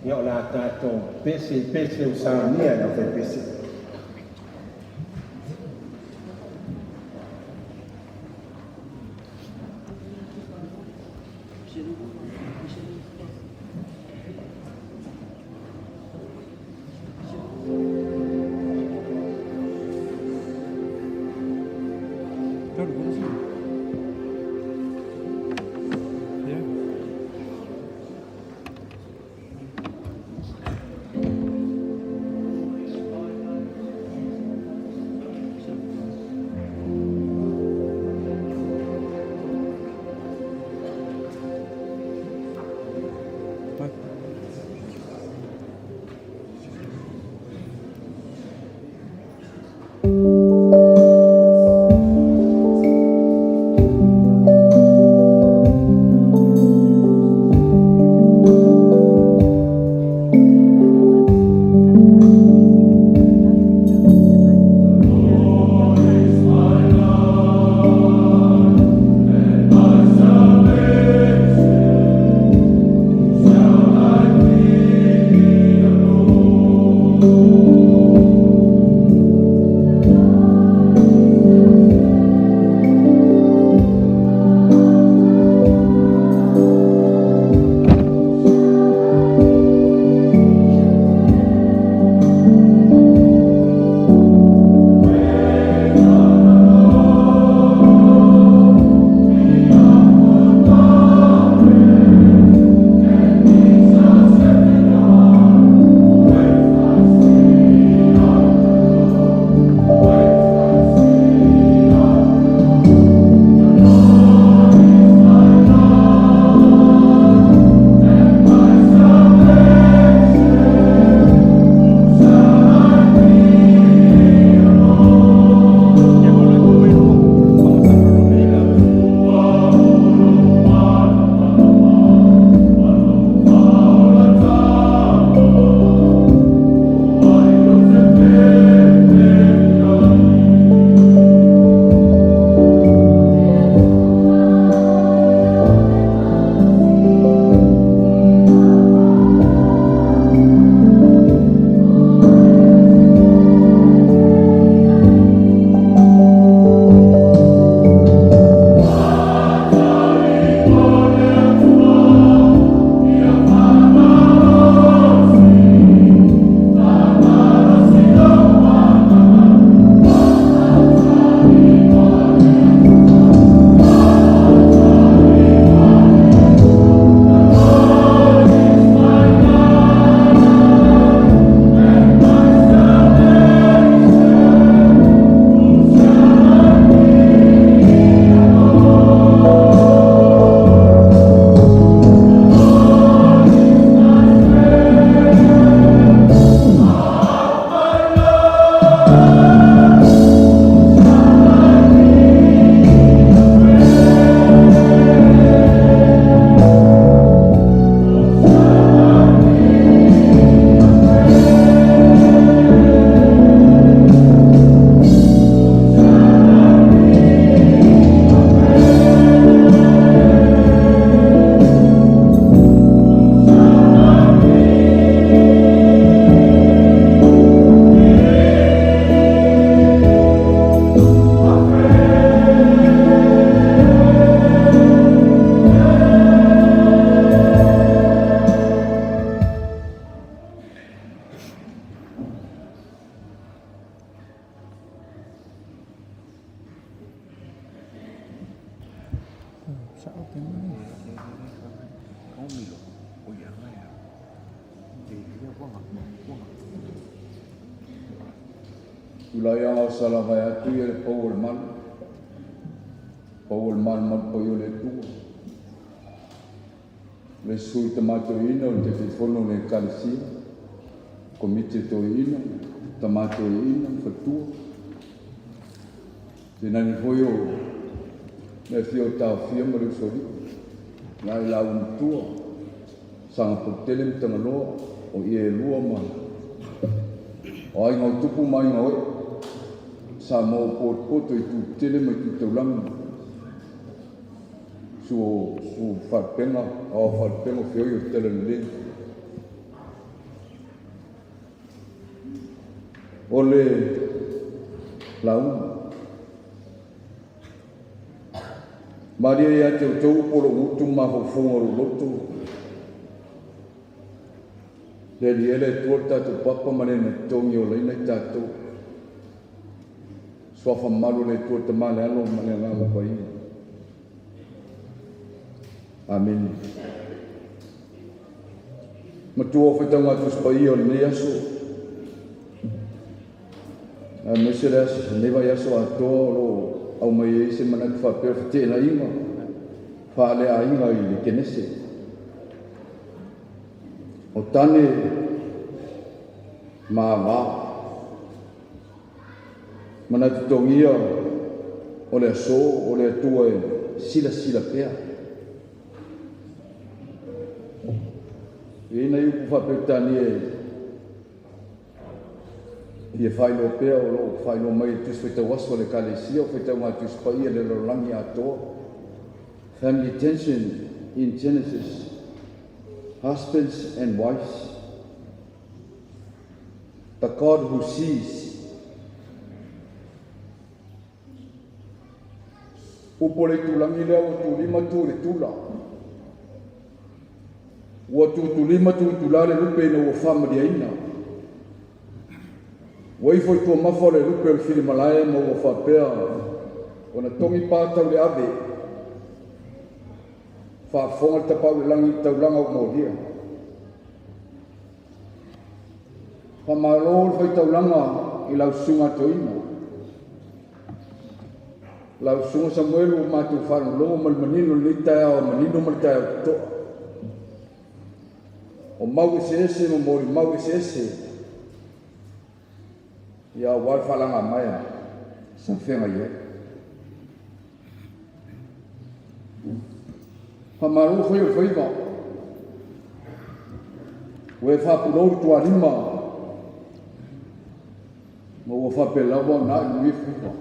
Ia o la tatou pese pese o saunia e le aufaipese. Tulai aga o salavae atu ia le pau o le malu, pau o le malumalu paia o le Atua. Le sui tama toeaina o le Taitaifono o le Ekalesia, Komiti o Toeaina, Tama Toeaina ma Faletua. Tainane foi o le afio o Taofia ma le Usoalii, la i laua matua, Sagapolutele ma Tagaloa, o ia e lua ma o aiga o tupu ma aiga o ee, Samoa ua potopoto i itu tetele ma itu taulagi, su su faalupega, ao faalupega o feoi o le talalelei. O le lauga. Malie ia te outou upu o lou gutu ma mafaufauga o lou loto. Le Alii e, le Atua le tatou Papa ma Lena totogi e olaina i tatou. Suafa mamalu o le Atua le Tama le Alo ma le Agaga Paia. Amene. Matua o faitauga Tusi Paia o lenei aso, aemaise le aso, lenei vaiaso atoa o lo o aumai ai se manatu faapea o feteenaiga faaleaiga i le Kenese. O tane ma ava. Manatu togia o le aso o le Atua e silasila pea. E i ai nai upu faa-Peretania e fia faailoa pea o lo o faailoa mai e le Tusi Faitau Aso a le Ekalesia o Faitauga Tusi Paia i le Lalolagi Atoa, Family Tension in Genesis, Husbands and Wives, The God Who Sees. Upu o le itulagi lea ua tulima tu i le tula. Ua tutulima tu itula le lupe ina ua faamaliaina. Ua ifo i tuamafa o le lupe o le filimalae ma ua faapea ona togi pa tau le ave. Faafofoga le tapaau i le lagi i le taulaga ua molia. Faamalo le faitaulaga i lau susuga toeaina. Lau susuga Samuelu ua matou faalogologo ma le manino i lenei taeao manino ma le taeao totoa. O mau eseese ma molimau eseese ia aua le faalagamaea sa feagai ai. Faamalo fai o le faiva. Ua e faapulou le tualima ma ua faapea lava ona a'i manuia faiva.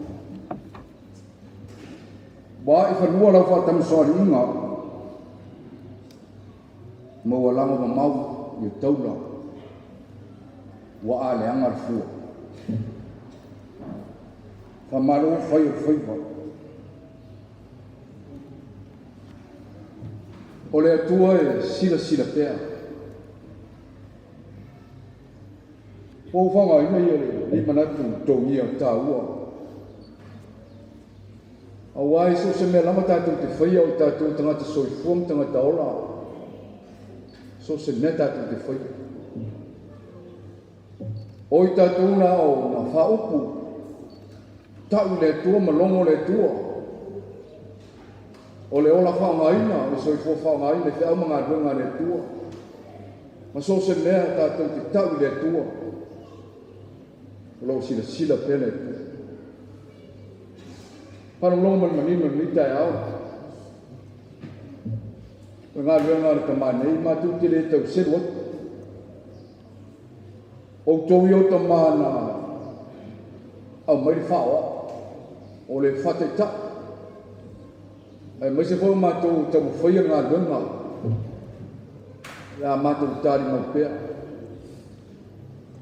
Ua a'i fanua lau faatamasoaliiga ma ua lago mamau ia taula ua aleaga le fua. Faamalo fai o le faiva. O le Atua e silasila pea. Ua ou faaaogaina ia lenei manatu togia taua. Aua i so o se mea lava tatou te faia o i tatou tagata soifua ma tagata ola, so o se mea tatou te faia. O i tatou na o na faaupu, tau i le Atua ma logo le Atua. O le ola faaaogaina, o le soifua faaaogaina i feau ma galuega a le Atua. Ma so o se mea tatou te tau i le Atua, o lo o silasila pea le Atua. Faalogologo ma le manino i lenei taeao. O le galuega a le tama nei, matou te le tau selu atu. Outou ia o tama na aumai le faaoao, o le faataitai, aemaise foi o matou taumafaia le galuega, le a matou talimau pea.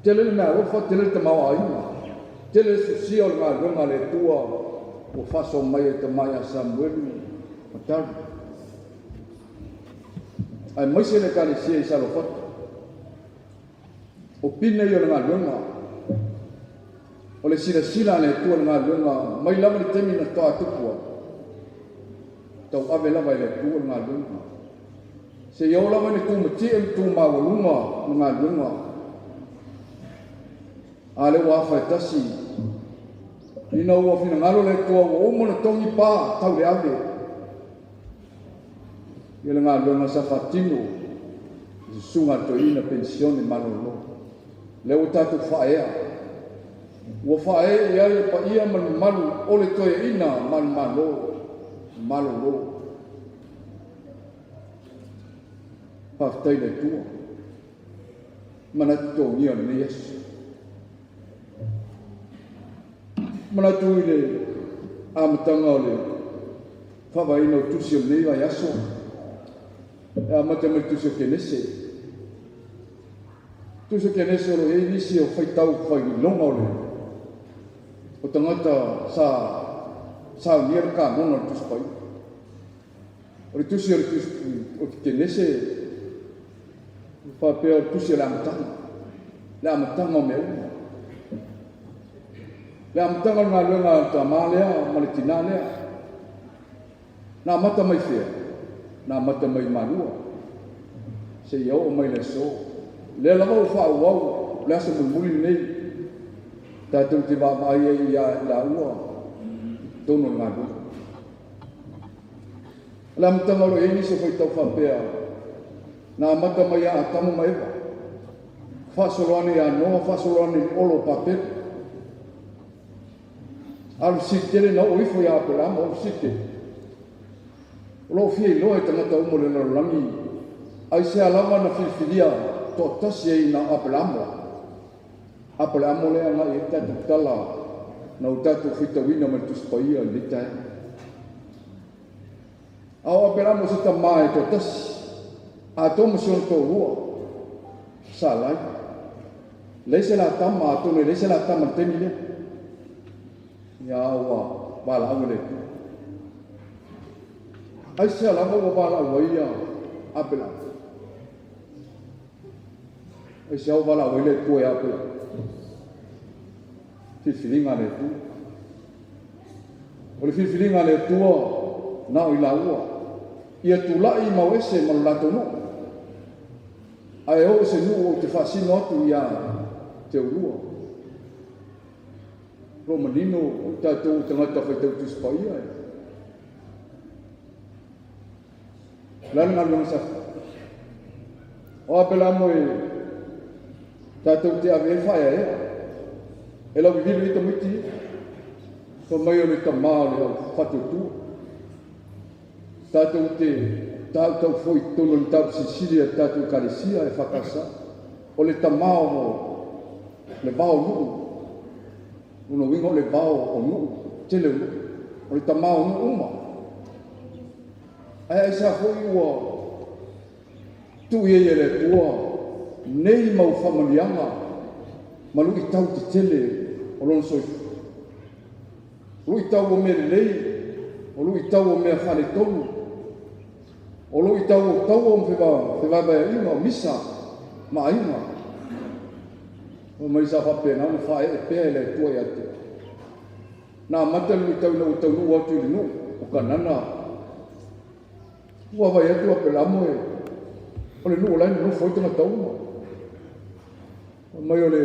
Tele le meaalofa, tele le tamaoaiga, tele le sosia o le galuega a le Atua ua faasoa mai e tama ia Samuelu ma Taru, aemaise le Ekalesia i Saluafata. O pine ia o le galuega, o le silasila a le Atua i le galuega mai lava le taimi na faatoa tupu ai. Tauave lava e le Atua le galuega. Seia oo lava ina tumatie ma tumaualuga le galuega. A lea ua afa e tasi, ina ua finagalo le Atua ua uma ona togi pa tau le ave ia le galuega sa faatino e susuga a le toeaina penisione malolo. Lea ua tatou faaea, ua faaee i ai le paia ma le mamalu o le toeaina manumalo malolo. Faafetai i le Atua, manatu togia o lenei aso. Manatu i le amataga o le faavaeina o tusi o lenei vaiaso, e amata mai le tusi o Kenese. Tusi o Kenese o lo o i ai nisi o faitau failoga o le o tagata sa saunia le kanona o le Tusi Paia. O le tusi o le tusi o Kenese faapea o le tusi o le amataga, le amataga o mea uma. Le amataga o le galuega a le tamā lea ma le tinā lea. Na amata mai fea? Na amata mai Malua seia oo mai le aso. Lea lava ua faaauau le aso mulimuli lenei tatou te vaavaai ai ia i laua i totonu o le galuega. O le amataga o lo o i ai nisi o faitau faapea, na amata mai ia Atama ma Eva, faasolo ane ia Noa, faasolo ane i Olo o Papelu. A o le fesili tele na oo ifo ia Aperamo, o le fesili tele, o lo o fia iloa e tagata uma o le lalolagi, aisea lava na filifilia toatasi ai na o Aperamo. Aperamo lea agai ai le tatou tala na o tatou faitauina mai le Tusi Paia i lenei taeao. A o Aperamo se tamā e toatasi, atoa ma si ona toalua, Salai. Leai se la tama, atonu e leai se la tama i le taimi lea. Ia a ua valaau e le Atua. Aisea lava ua valaau ai ia Aperamo? Aisea ua valaau ai le Atua ia Aperamo? Filifiliga a le Atua. O le filifiliga a le Atua na o i laua ia tulai ma o ese ma lo latou nuu, ae oo i se nuu ou te faasino atu ia te oulua. O lo o manino o tatou tagata faitau Tusi Paia e. O le a le galuega sa fai? O Apelamo e tatou te ave ai le faaeaea. E lauliliu ai tamaiti ia. Fai mai o le tamā o le au faatuatua. Tatou te tautau foi i totonu o le mataupu silisili a le tatou Ekalesia e FKS. O le tamā o le vao nuu. Lona uiga o le vao o nuu, tele o nuu. O le tamā o nuu uma. Ae aisea foi ua tuu i ai e le Atua nei mau faamanuiaga ma luitau tetele o lona soifua? O luitau o mea lelei, o luitau o mea faaletonu, o luitau o taua ma fevaevaeaiga o misa ma aiga. Fai mai sa faapena ona faaee pea e le Atua ia te oe. Na amata le luitau ina ua taunuu atu i le nuu o Kanana. Ua vaai atu Aperamo e o le nuu o la e nonofo ai tagata uma. Fai mai o le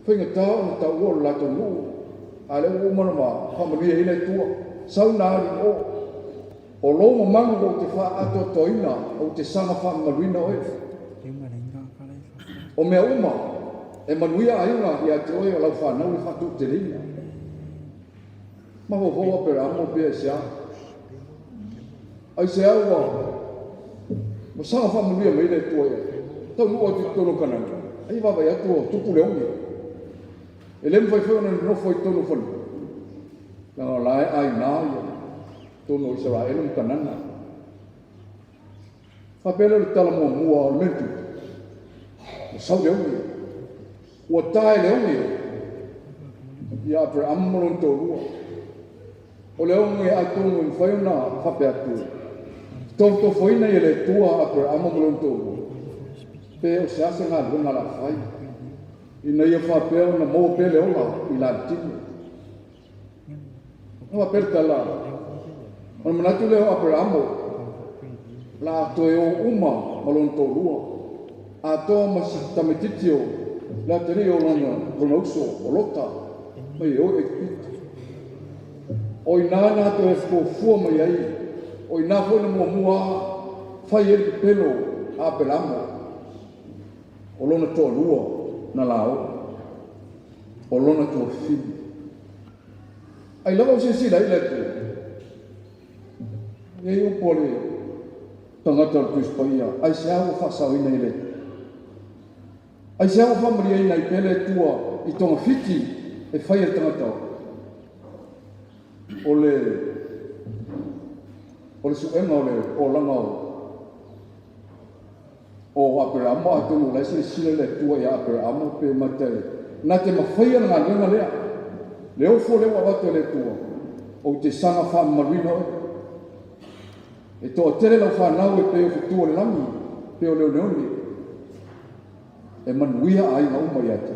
faigata ona taua o le latou nuu, a o lea ua uma ona faamanuia i ai le Atua. Sau na alu i o, o lou mamalu ou te faaatoatoaina, ou te saga faamamaluina oe. O mea uma e manuia aiga ia te oe o lau fanau le faatoateleina. Mafaufau Aperamo pe aisea. Aisea ua ua saga faamanuia mai le Atua ia. Taunuu atu i totonu o Kanana, ai vaavaai atu ua tupu le oge. E le mafai foi ona nonofo i totonu o fanua, leaga o la e aina ia totonu o Isaraelu ma Kanana. Faapea lea o le tala muamua o le mea na tupu, ua sau le oge, ua tae le oge ia Aperamo ma lona toalua. O le oge atonu e mafai ona faapea atu, tofotofoina ia le Atua Aperamo ma lona toalua, pe o se a se galuega o le a fai, ina ia faapea ona maua pea le ola i la tino. Na faapea le tala, Ona manatu lea o Aperamo, la a toe o uma ma lona toalua, atoa ma si tamaitiiti o le atalii o lona, lona uso o Lota, mai e o i Aikupito. O i ina na toe fuafua mai ai, o i ina foi na muamua fai ai le pepelo a Aperamo, o lona toalua na lao, o lona tuafafine. Ai lava o silasila ai le Atua, e i ai upu a le tagata o le Tusi Paia, aisea ua faasaoina i le Atua? Aisea ua faamalieina ai pea le Atua i togafiti e fai e le tagata o le o le suega o le olaga o Aperamo? Atonu o la e silasila le Atua ia Aperamo pe mata e na te mafaia le galuega lea, le ofo lea ua avatu e le Atua, ou te saga faamamaluina oe. E toatele lau fanau e pei o fetu o le lagi, pe o le oneone, e manuia aiga uma ia te.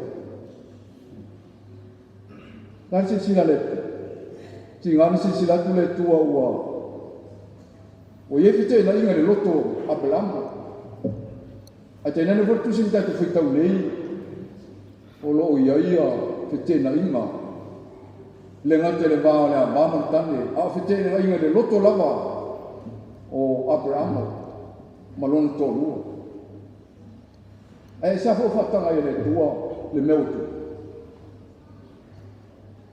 La silasila le Atua. Tiga na silasila atu le Atua ua iai feteenaiga i le loto o Aperamo. Ae tainane foi le tusi ma tatou faitau nei, o lo o i ai ia feteenaiga, le gata i le va o le ava ma le tane, a o feteenaiga i le loto lava o Aperamo ma lona toalua. Ae sa foi faataga i le Atua le mea ua tupu.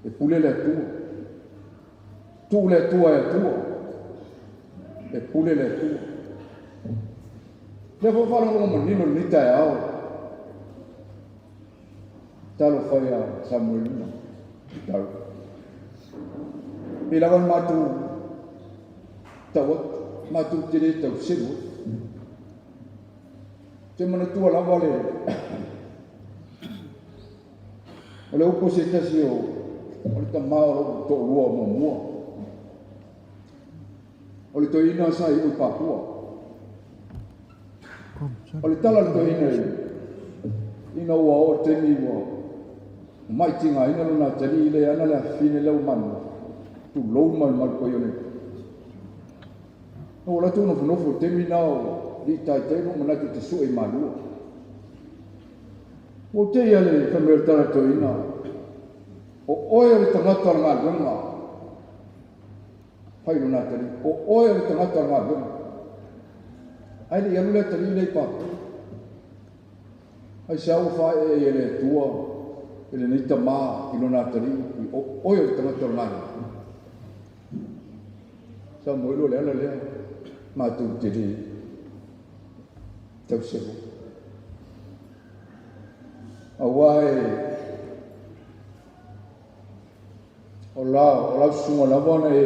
E pule le Atua. Tuu le Atua e Atua. E pule le Atua. Lea foi faalogologo manino lenei taeao. Talofa ia Samuelina. Talo. Pei lava na matou tau atu, matou te le tau selu atu. Te manatua lava le o le upu se tasi o le tamā o lou toalua o muamua. O le toeaina sa i ui Papua. O le tala le toeaina ina ua o le taimi ua mai tigaina lona atalii le ana le afine lea ua manu. Tulou ma le malu pai o le. Na ua latou nofonofo i taimi na o li taitai lo manatu te sue i malua. Ua te ia le whamea o le tala toeaina. O oe o le tagata o le galuega. Fai lona atalii. O oe o le tagata o le galuega. Ai le i alu le atalii le i Papua. Ai se au whae e le Atua e lenei tamā i lona atalii i o oe o le tagata o le galuega. Sa mo le ala lea matou te le tauselu. Auā e o lau susuga lava na e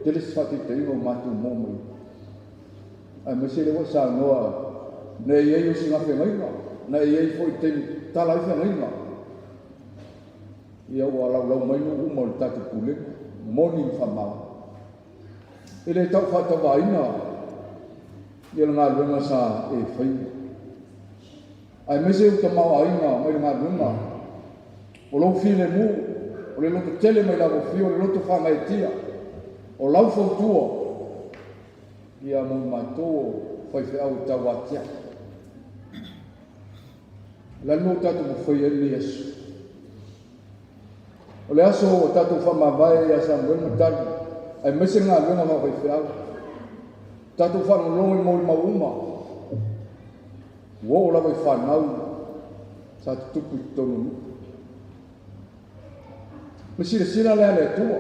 tele se faataitaiga o matou mo mai. Aemaise le ua saunoa na e iai o si gafegaiga, na e iai foi taimi tala ai feagaiga. Ia ua laulau mai nuu uma o le tatou pulega, moni ma faamau. E le tau faatauvaina ia le galuega sa e faia. Aemaise o tamaoaiga mai le galuega, o lou filemu, o le loto tele mai lava fio, o le loto faagaeetia, o lau fautua, ia mo matou o faifeau e tau atia. La le tatou mafai ai lenei aso. O le aso o tatou faamavae ia Samuel ma Tali, aemaise le galuega faafaifeau. Tatou faalogologo i molimau uma, ua oo lava i fanau sa tutupu i totonu o nuu. Ma silasila lea le Atua.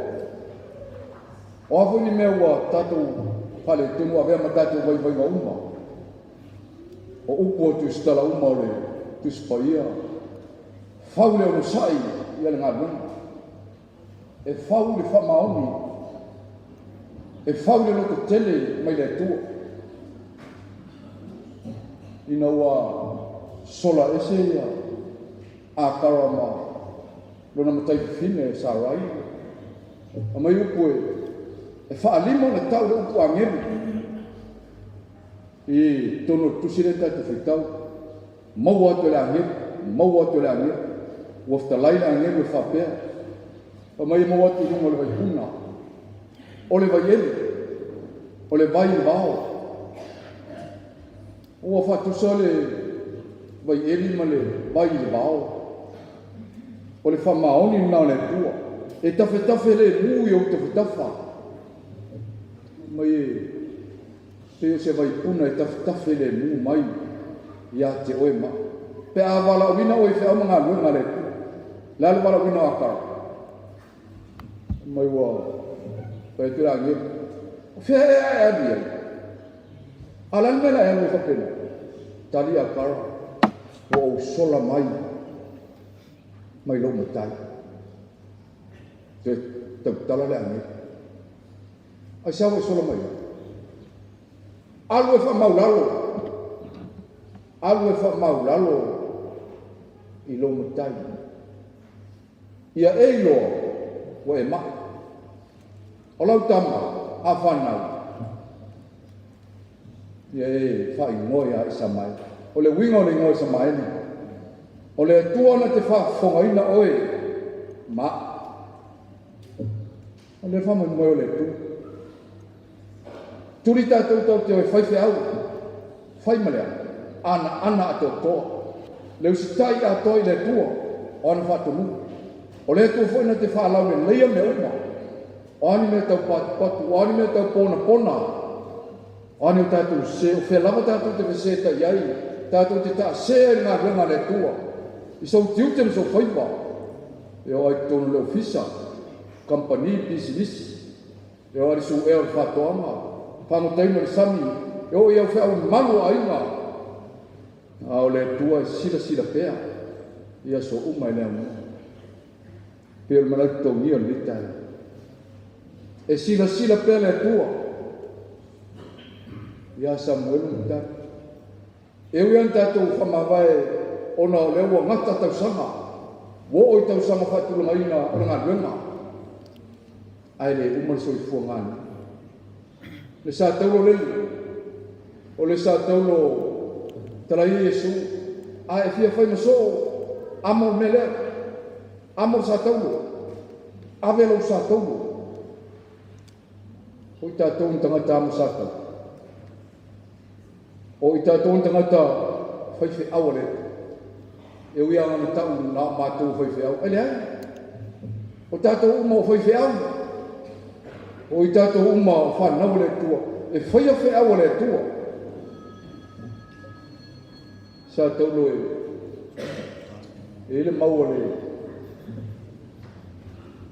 O a foi ni mea ua tatou faaletonu avea ma tatou vaivaiga uma. O upu o tusitala uma o le Tusi Paia, fau le onosai ia le galuega. E fau le faamaoni, e fau le loto tele mai le Atua. Ina ua sola ese ia Akara ma lona matai fafine e Sarai. A mai upu e faalima ona tau le upu agelu i totonu o le tusi lea tatou faitau. Maua atu e le agelu, maua atu e le agelu. Ua fetalai le agelu e faapea. Fa mai e maua atu i luga o le vaipuna, o le vaiele. O le vai i le vao. Ua faatusa le vaieli ma le vai i le vao. O le faamaoni lena o le Atua. E tafetafe lemu i ou tafatafa. Mai e pei o se vaipuna e tafetafe lemu mai ia te oe ma. Pe a valaauina oe i feau ma galuega a le Atua. Le a le valaauina o Akara? Mai ua fai atu le agelu. O fea ea e alu i ai? A o le a le mea o le a e alu ai faapena? Tali Akara, ua ou sola mai mai lou matai. Toe tautala le agelu. Aisea ua e sola mai ai? Alu e faamaulalo. Alu e faamaulalo i lou matai. Ia e iloa ua e mai. O lau tama a fanau, ia e faaigoa ia Isamaeli. O le uiga o le igoa Isamaeli, o le Atua na te faafofogaina oe ma. O le faamoemoe o le Atua. Tuli tatou tau te o e fai feau, fai ma le ana ana atoatoa. Le usitai atoa i le Atua o ana faatonuga. O le Atua foi na te faalauleleia mea uma. O a ni mea tau patupatu, o a ni mea tau ponapona, o a ni o tatou sese, o fea lava tatou te fesetai ai, tatou te taasea i le galuega a le Atua, i sou tiute ma sou faiva, e oo ai i totonu o le ofisa, kamupani, pisinisi, e oo ai i le suea o le faatoaga, fagotaina o le sami, e oo i au feau malu o aiga, a o le Atua e silasila pea i aso uma e le aunoa. Pei o le manatu togia o lenei taeao. E silasila pea le Atua ia Samuelu ma tali. E ui lava ina tatou faamavae ona o lea ua gata tausaga, ua oo i tausaga faatulagaina o le galuega, ae le uma le soifua galulue. Le sa taulo lele, o le sa taulo talaia Iesu, a e fia fai ma soo, amo le mea lea, amo le sa taulo, ave lou sa taulo. O i tatou ni tagata amo sa taulo. O i tatou ni tagata faifeau a le Atua. E ui lava na tau na o matou faifeau, ai leai. O tatou uma o faifeau. O i tatou uma o fanau a le Atua. E faia feau a le Atua. Sa taulo e le mau a le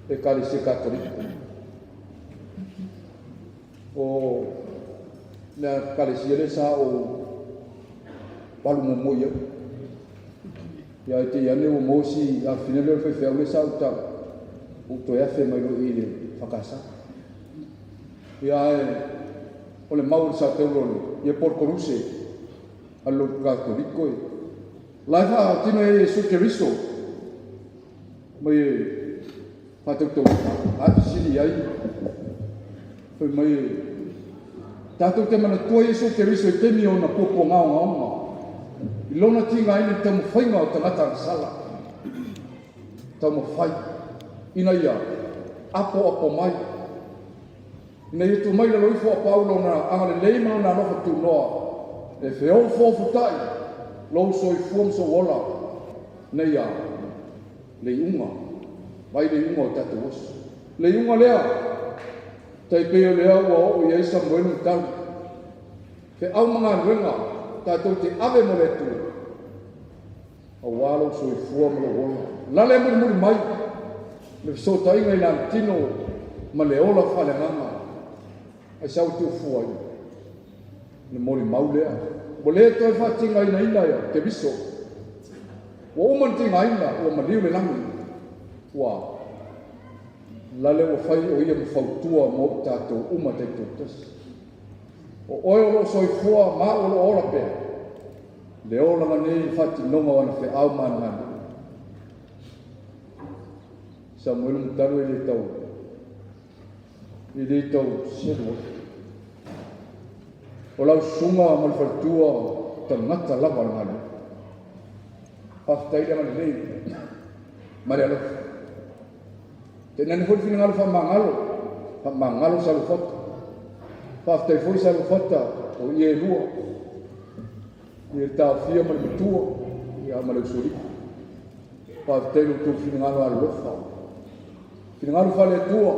Ekalesia Katoliko. O le Ekalesia le sa o palu muamua i ai. Ia e te i ane ua maua si afafine lea o le faifeau lea sa ou tau. Ua toe afe mai loa i le EFKS. Ia ae o le mau o le sa taulo le ia Polokoluse a le lotu Katoliko e. La e faatino e Iesu Keriso mai e faatautauina a fesili ai fai mai e tatou te manatua Iesu Keriso i taimi o ona puapuagaogaoga i lona tigaina i le taumafaiga o tagata agasala taumafai ina ia apoapo mai ina ia tuu mai lalo ifo a Paulo lona agalelei ma lona alofa tunoa e feofofotai lou soifua ma sou ola ina ia le iuga vai le iuga o tatou aso. Le iuga lea tai pei o lea ua oo i ai Samuelu ma tali. Feau ma galuega tatou te ave mo le Atua. Auā lou soifua ma lou ola. Lale mulimuli mai le fesootaiga i le alotino ma le ola faaleagaga. Ai sa ua tuufua ai le molimau lea. Ua le toe faatigainaina ia Keriso. Ua uma ona tigaina, ua maliu le lagi. Ua lale ua fai o ia ma fautua mo i tatou uma taitoatasi. O oe o loo soifua ma au o loo ola pea. Le olaga nei i le faatinoga o ana feau ma ana galuega. Samuelu ma talu e le tau e le tau selu ai. O lau susuga ma le faletua tagata lava o le galuega. Faafetai le agalelei ma le alofa. Tainane foi le finagalo faamagalo, faamagalo Saluafata. Faafetai foi Saluafata o ie e lua, ia le taofia ma le matua, ia ma le usolii. Faafetai i lo outou finagalo alolofa, finagalo faale-Atua,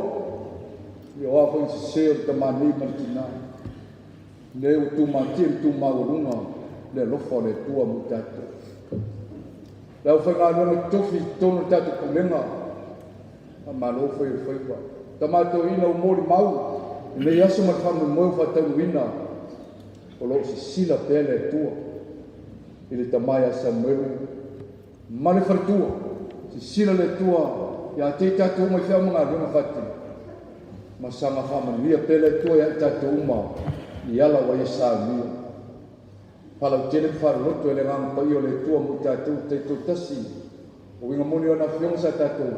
ia o a foi ni sese o le tamalii ma le tinā, lea ua tumatie ma tumaualuga le alofa o le Atua mo i tatou. Le aufaigaluega totofi i totonu o le tatou pulega, faamalo fai o le faiva. Tama toeaina ua molimau i lenei aso ma le faamoemoe ua faataunuuina, o lo o sisila pea le Atua i le tama ia Samuelu ma le faletua. Sisila le Atua ia te i tatou uma i feau ma galuega faatino, ma saga faamanuia pea le Atua ia i tatou uma i ala ua ia saunia. Faalautele ma faaloloto e le Agaga Paia o le Atua mo i tatou taitoatasi. O uiga moni o ana afioga sa tatou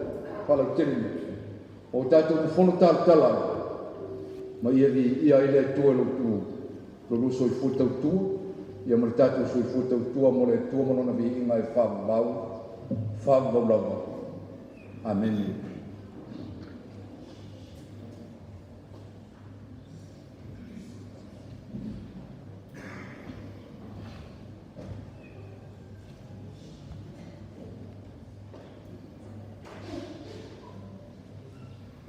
faalautele nei, o tatou fofono talatala ai, ma ia viia ai le Atua i lo lua soifua tautua, ia ma le tatou soifua tautua mo le Atua ma lona viiga e faavavau, faavavau lava. Amene.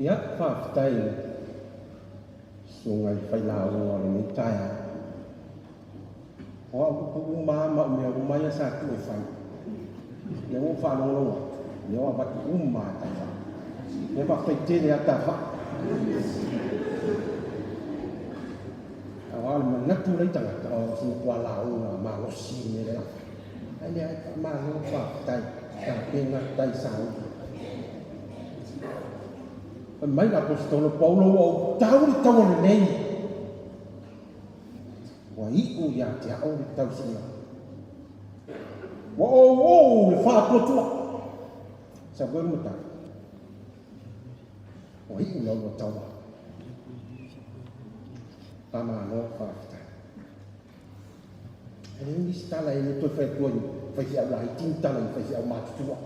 Ia, faafetai i le susuga i le failauga o lenei taeao. O au upu uma lava ma au mea uma ia sa tuu e fai, lea ua ou faalogologo atu, lea ua avatu uma lava e Tafa. Ia faafetai tele lava Tafa. Aua o le manatu o lai tagata, o se matua lauga malosi le mea lea o le a fai. Ae leai, faamalo faafetai, tapena tai sauni. Fai mai le Aposetolo Paulo, ua ou tau le taua lelei, ua iu ia te au le tausiga. Ua ou ou le faatuatua. Sau ai matau. Ua iu la ua taua. Faamalo faafetai. E leai nisi tala e le toe fai atua i faifeau laiti ni tala i faifeau matutua.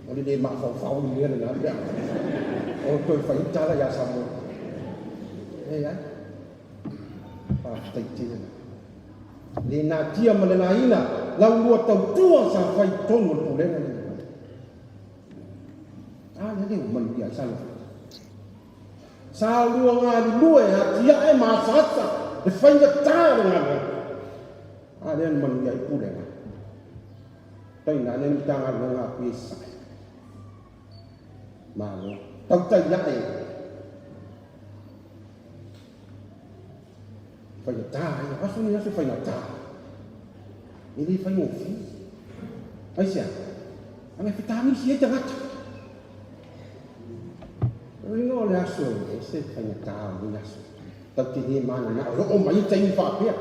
O le le mafaufau le mea lena pe a o toe fai ni tala ia Samoa. Leai. Faafetai tele. Le natia ma le laina lau lua tautua sa fai i totonu o le pulega lenei. A lea le ua manuia ai sa lua Sa lua galulue atiae ma asaasa le faigata o le galuega. A lea na manuia ai pulega. Tainane le Matagaluega a Apia i Sasae. Malo. Tautai ae. Faigata ia. Aso ni aso faigata. E le faigofie. Aisea? Ana fetāmisi ai tagata. O le igoa o le aso e ese le faigata o lenei aso. Tatou te le mananao e oo mai i taimi faapea.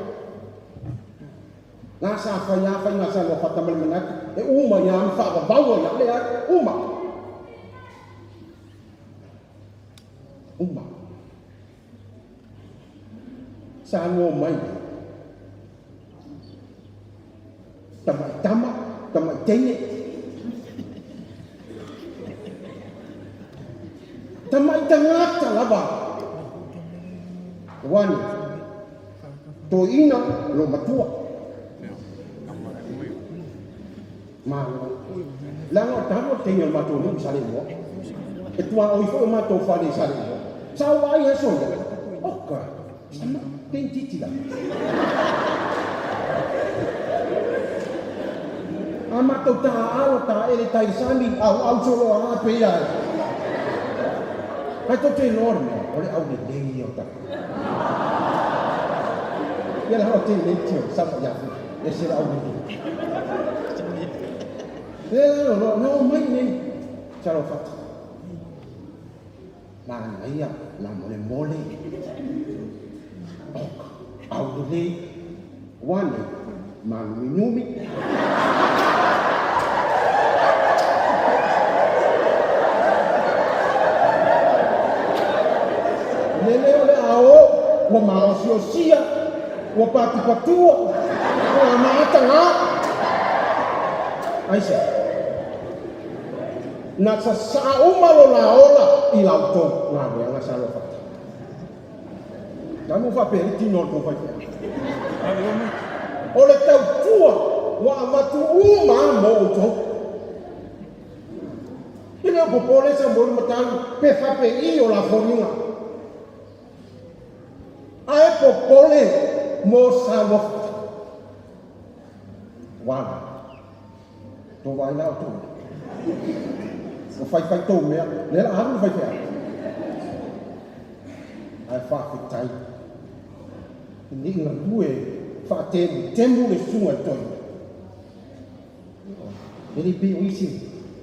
Na sa fai lava faiga sa Luafata ma le manatu e uma ia ma faavavau ai lava. Leai, uma. Uma. Sa lua omai tamai tama, tamai teine. Tamai tagata lava. Ua ni toeaina lo matua. Malo. Leaga o talu o le teine o le matou nuu i Saleimoa. E tuaoi foi o matou fale i Saleimoa. Sa ou vaai aso ia. Oka, sama teine titi lava. A matou taaalo taele tai le sami, auau solo a pei ai. Ae tou te iloa le mea, o le aulelei ia o tatou. Ia la o teine nei tio, sama ia fu. Ese le aulelei. E no, no, no mai nei. Talofa. Manaia la molemole. Oka, aulelei. Ua nei, mānuminumi. Lele o le ao, ua maosiosia, ua patupatua, ua maatagā. Aisea? Na sasaa uma lo la ola i la outou galuega sa alofa. Talu faapea le tino o le tou faifeau. O le tautua ua avatu uma lava mo outou. E le o popole Samuelu Matalu pe faapei o la foliga. Ae popole mo Samoa. Ua tou vaai la outou. Ua faifai tou mea, lea la alu le faifeau. Ae faafetai. Ne i galue faatemutemu le susuga i le toeaina. E le pei o isi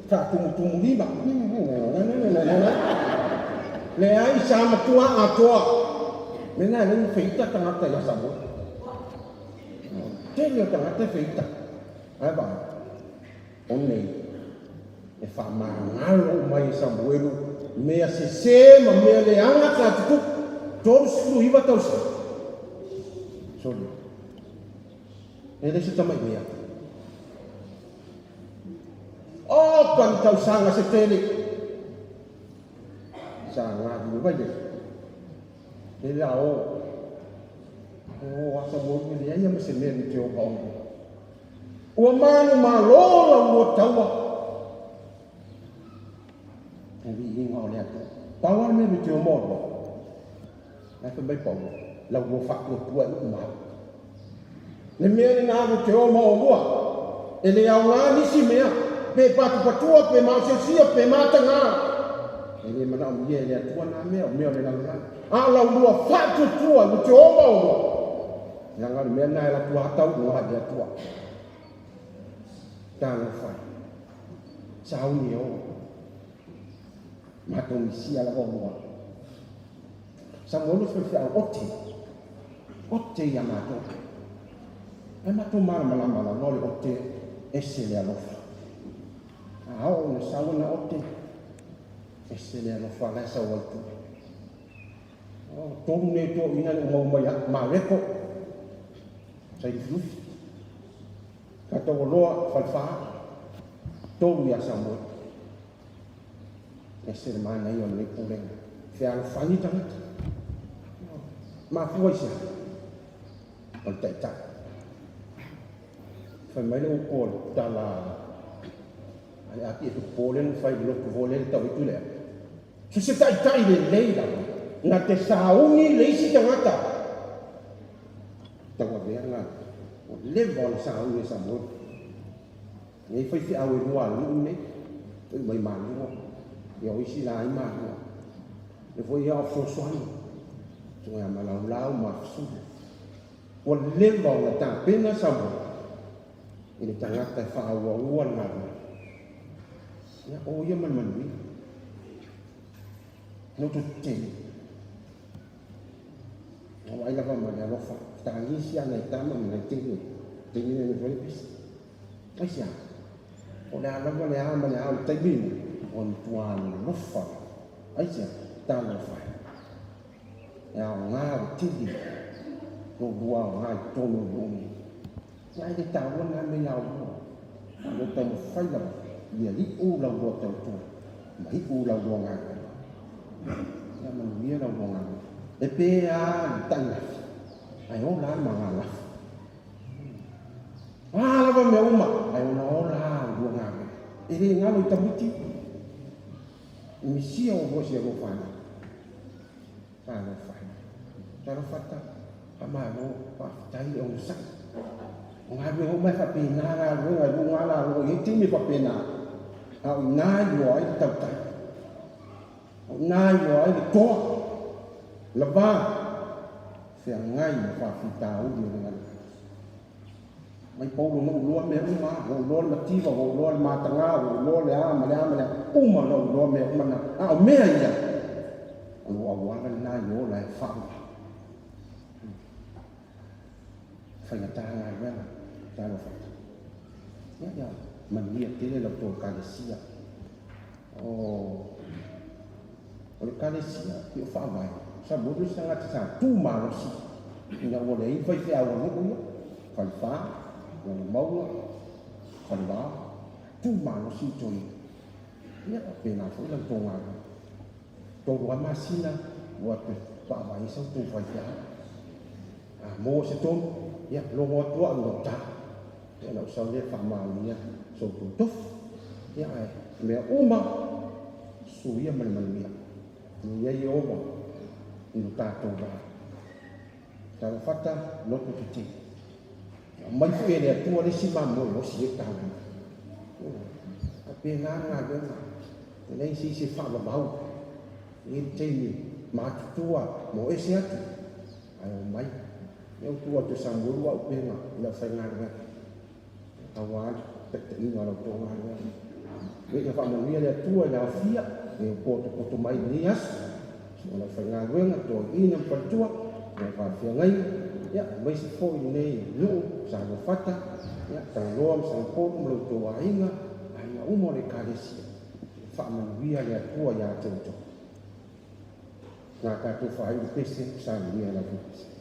faatumutumulima. Leai, sa matua atoa. Mea na e le feita tagata ia Samoa. Tele o tagata e feita. Ae vaai, o nei, e faamagalo uma ai e Samuelu mea sese ma mea leaga sa tutupu 39 tausaga. Sole. E le se tamai mea. O ka ni tausaga se tele. Sa galulue mai le. E la o. O asa mo le leai ma se mea ni te o o. Ua manu malo lau lua taua. E viiga o le Atua. Pau lava le mea te o mo lua. Ae fai mai Paulo, lau lua faatuatua e uu mau. Le mea lena ua te o ma olua, e le aoga nisi mea, pe patupatua, pe maosiosia, pe matagā. E le manaomia e le Atua na mea, o mea o le lalolagi. A o lau lua faatuatua ua te o ma olua, leaga o le mea lena e alu atu lava tau i luga i le Atua. Talofa e, sauni e o. Matou misia lava olua. Samoa le faifeau ote, ote ia matou. Ae matou malamalama lava o le ote ese le alofa. A oo ina sau ana ote, ese le alofa la e sau ai tua. Oh, tolu nei toeaiina na maua mai a Mareko, sai lufilufi. Kataualoa, falefa, tolu ia Samoa. Ese le manaia o lenei pulega. Fealofani tagata. Mafua i se aha? O le taitai. Fai mai le upu o le tala a le ati e tupu le na fai le lotu foi lele tau itu lea. So se taitai lelei lava na te sauni le isi tagata. Tauavea la ua leva ona sauni e Samoa. Nei faifeau e lua a le nuu nei, foi mai Malua, ia o isi la ai Malua. E foi ia o fesoasoani, susuga ia Malaulau ma Afesulu. Ua leva ona tapena Samoa i le tagata e faaauaua le galuega. Ia, o ia ma le manuia. Loto tetele. Na vaai lava ma le alofa, tagisi a nai tama ma nai teine, teine nei foi le pisi. Aisea? O le a lava le a ma le a o le taimi nei, ua matua alofa lava. Aisea? Talofa e. E aoga le tele lo lua aoga i totonu o nuu nei. Ia e le taua lena mea ia olua. A o lo taumafai lava ia iu lau lua tautua ma iu lau lua galuega. Ia manuia lau lua galuega. E pe a le tainafi, ae ola lava le magalafu. A lava mea uma, ae olaola a ulua galuega. E le galo i tamaiti, i misia o lua sia lua fanau. Talofa e. Talofa ta, faamalo, faafetai le onosai. O galuega uma e faapena galuega i luga lalo e i ai taimi e faapena. A o i ina iloa ai le tautai. A o ina iloa ai le toa, lava, feagai ma faafitauli o le galuega. Mai Paulo na ou iloa mea uma, ua ou iloa le mativa, ua ou iloa le mataga, ua ou iloa le a ma le a ma le a, uma na ou iloa mea uma na. A o mea ia, o lou auala lena i ola e faaola. Faigata galuega, talofa atu. Ia, ia, manuia tele la outou Ekalesia. O, o le Ekalesia, i o faavae, sa modu se tagata sa tu malosi, ina ua leai ni faifeau a nuu ia, falefa, Lalomauga, Falevao, tu malosi i toeaina. Ia, faapena foi la outou galuega. Tolu lava masina ua toe faavae ai sa outou faifeau. A maua se tonu, ia, logo atu au i gauta. Ia ona ou sau lea faamaonia so outou tofi. Ia, ae mea uma, suia ma le manuia. Ia i ai Ieova i lo tatou vaa. Tauafata loto tetele. E aumai foi e le Atua le isi mamoe e osi ai le taulaga. Ioe. Faapena le galuega. E leai se isi e faavavau. E i ai le taimi matutua mo ese atu, ae omai. Ia ou tu atu e Samuelu au upega i lau faigaluega. Aua le taitaiga o la outou galuega. Ia faamanuia le Atua i le aofia e potopoto mai i lenei aso. O lau faigaluega, toeaiina ma faletua, lau faafeagaiga, ia, aemaise foi lenei nuu, Saluafata, ia, Tagaloa ma Sagapolu ma lo outou aiga, aiga uma o le Ekalesia. Ia faamanuia le Atua ia te outou. Nā tatou faaiu le pese, saunia lau pese.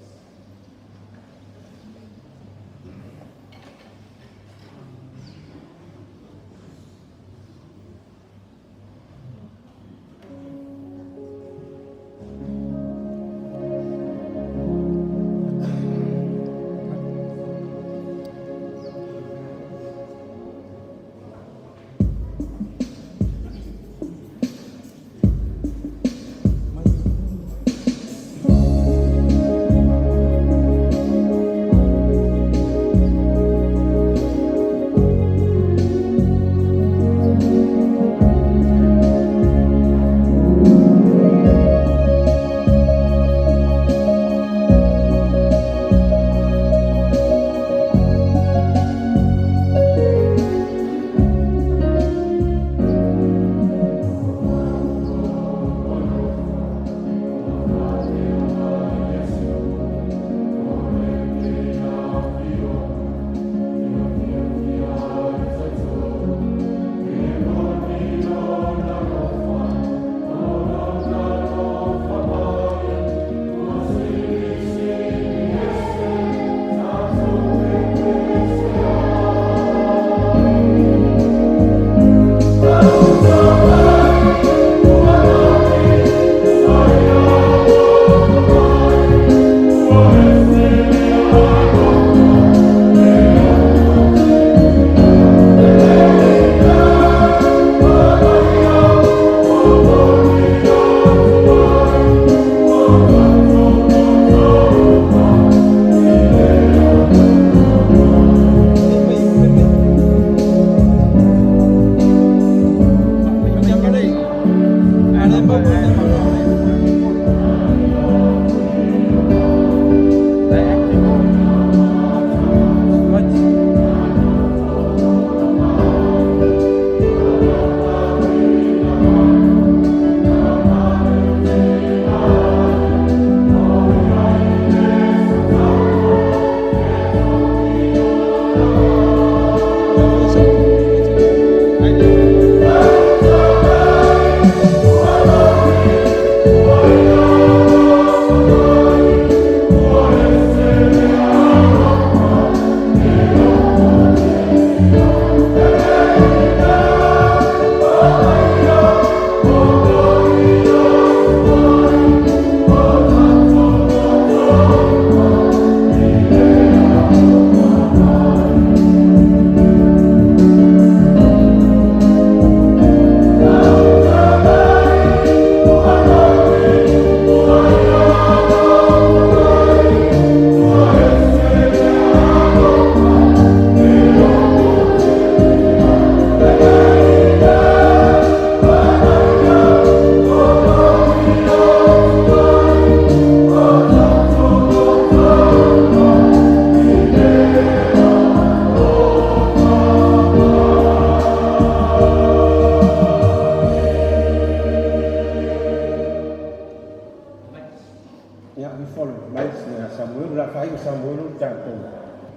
Ia, we follow mai ia Samuelu, o le a faaiu Samuelu le tatou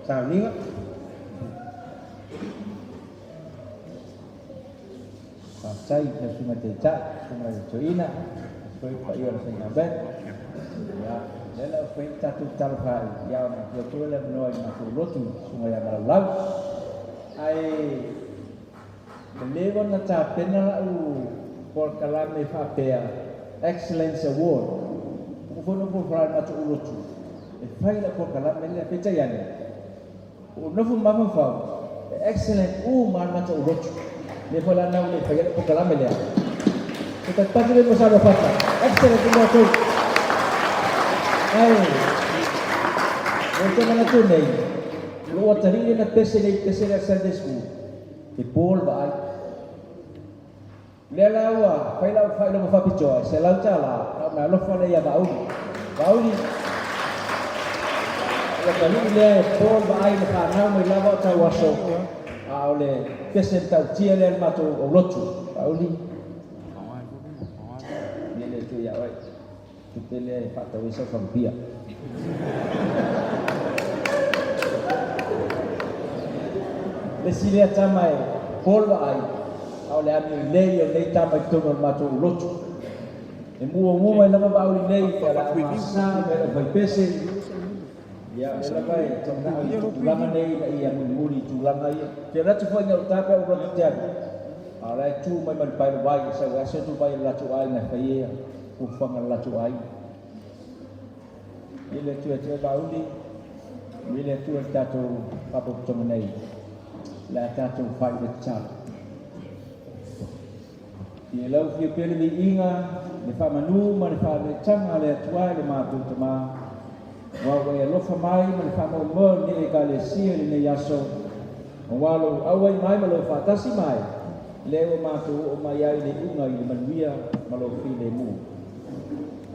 sauniga. Faafetai i lau Susuga i le Taitai, Susuga i le Toeaina, aemaise foi le paia o le Faigamea. Ia, lea la ua fai le tatou tatalo faaiu, ia ona tuu atu lea o le avanoa i le matou lotu, Susuga ia Malaulau. Ae ua leva ona tapena lau polokalame faapea Excellence Award. Ua foi ona ou polokalame matou lotu. E fai lau polokalame lea, peitai ane, ua ou nofo ma mafaufau, e excellent uma lava le matou lotu. Lea foi la na ua le faia le polokalame lea. Se tatupatu lea mo Saluafata, excellent uma outou. Ae, ua ou toe manatu nei, lou atalii lea na pese nei pese lea Sunday School, e po le vaai. Lea la ua fai lau faailoga faapitoa e $100 na o meaalofa lea ia Vaauli. Vaauli, ua talii lea e po le vaai i le fanau mai lava o tau aso, a o le pese matautia lea i le matou aulotu. Vaauli, ia le Atua ia oe, tupe lea e faatau ai sau fagupia. Le isi lea tama e po le vaai, a o le amio lelei o lenei tama i totonu o le matou lotu. E muamua mai lava Vaauli nei i le augasa ma le aufaipese. Ia, o lea lava e tau manao i tupulaga nei ina ia mulimuli i tulaga ia. Te alu atu foi i gauta pe ou lotu te alu, a o la e tu mai ma le paelo vai e sau e aso atu vai o le latou aiga e fai ai fuafuaga a le latou aiga. Ia le Atua e te oe Vaauli, ia le Atua i le tatou faapotopotoga nei, o le a tatou fai le tatalo. Ia lau fia pea le viiga, le faamanu ma le faaneetaga a le Atua i le matou Tamā, aua ua e alofa mai ma le faamoemoe o lenei Ekalesia i lenei aso, aua lou auai mai ma lou faatasi mai, lea ua matou oo mai ai i le iuga i le manuia ma lou filemu.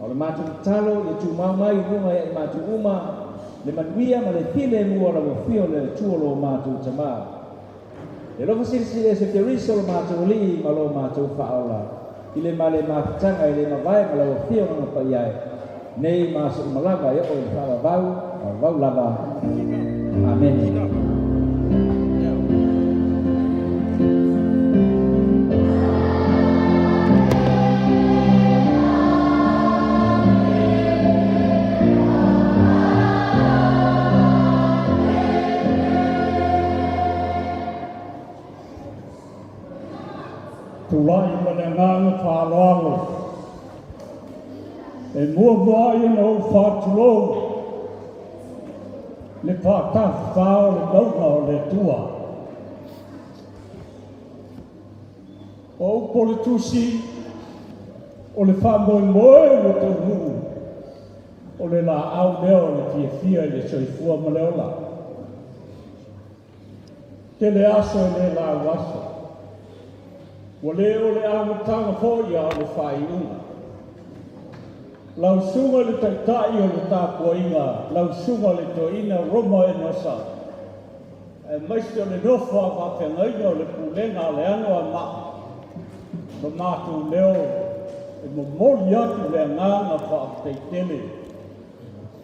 A o le matou tatalo ia tumau mai i luga ia i matou uma le manuia ma le filemu o lau Afio le Atua lo matou Tamā. E alofa silisili ese Keriso lo matou Alii ma lo matou Faaola i le male mafutaga e le mavae ma lau Afioga Paia e, nei ma aso uma lava e oo i le faavavau, vavau lava. Amene. Tulai ma le agaga faaaloalo e muamua ai ona ou faatulou le faatafafā o le mauga o le Atua. O upu o le Tusi, o le faamoemoe ua taunuu o le laau lea o le fiafia i le soifua ma le ola. Tele aso e le lau aso. Ua le o le amataga foi a o le faaiuga. Lau susuga i le Taitai o le tapuaiga, lau susuga i le Toeaina Roma Enosa, aemaise o le nofo a faafeagaiga o le Pulega a Leano a Maa, lo matou leo e momoli atu le agaga faafetai tele.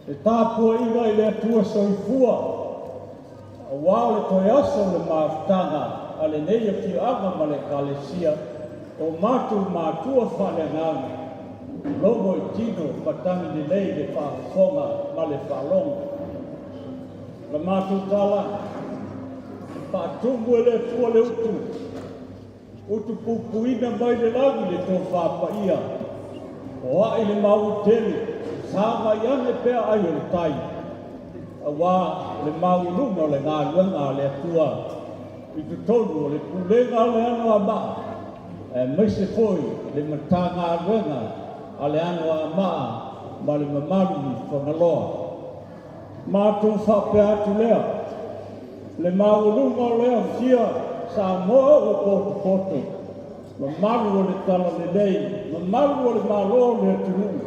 Le tapuaiga i le Atua Soifua, aua o le toe aso o le mafutaga a lenei afioaga ma le Ekalesia, o matou matua faaleagaga, logo i tino matagi lelei le faafofoga ma le faalogo. La matou tala, faatumu e le Atua le utu, utu puipuina mai le lagi le tofa paia, o a'i le maui tele, sagai ane pea ai o le tai, aua le maualuga o le galuega a le Atua i totonu o le Pulega a le Anoamaa, aemaise foi le Matagaluega a le Anoamaa ma le mamalu i Fagaloa. Matou faapea atu lea, le maualuga o lea fia Samoa ua potopoto, mamalu o le Talalelei, mamalu o le Malo o le atunuu,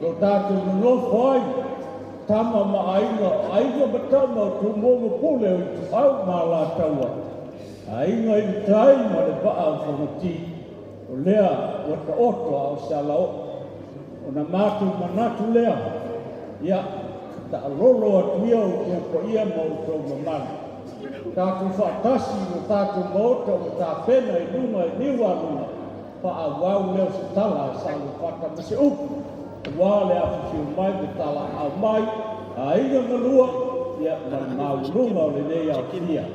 lo tatou nonofo ai, tama ma aiga, o aiga ma tama, o Tumua ma Pule, o Ituau ma Alataua, aiga i le tai ma le vaa o Fonoti, o lea ua taoto a o se alaoo. Ona matou manatu lea, ia, taalolo atu ia outou paia ma outou mamalu. Tatou faatasi i lo tatou Maota ua tapena i luga i Niualuga, faaauau lea o se tala a Saluafata ma se upu, aua le afifio mai ma talaaao mai a aiga galua, ia, ma le maualuga o lenei aofia.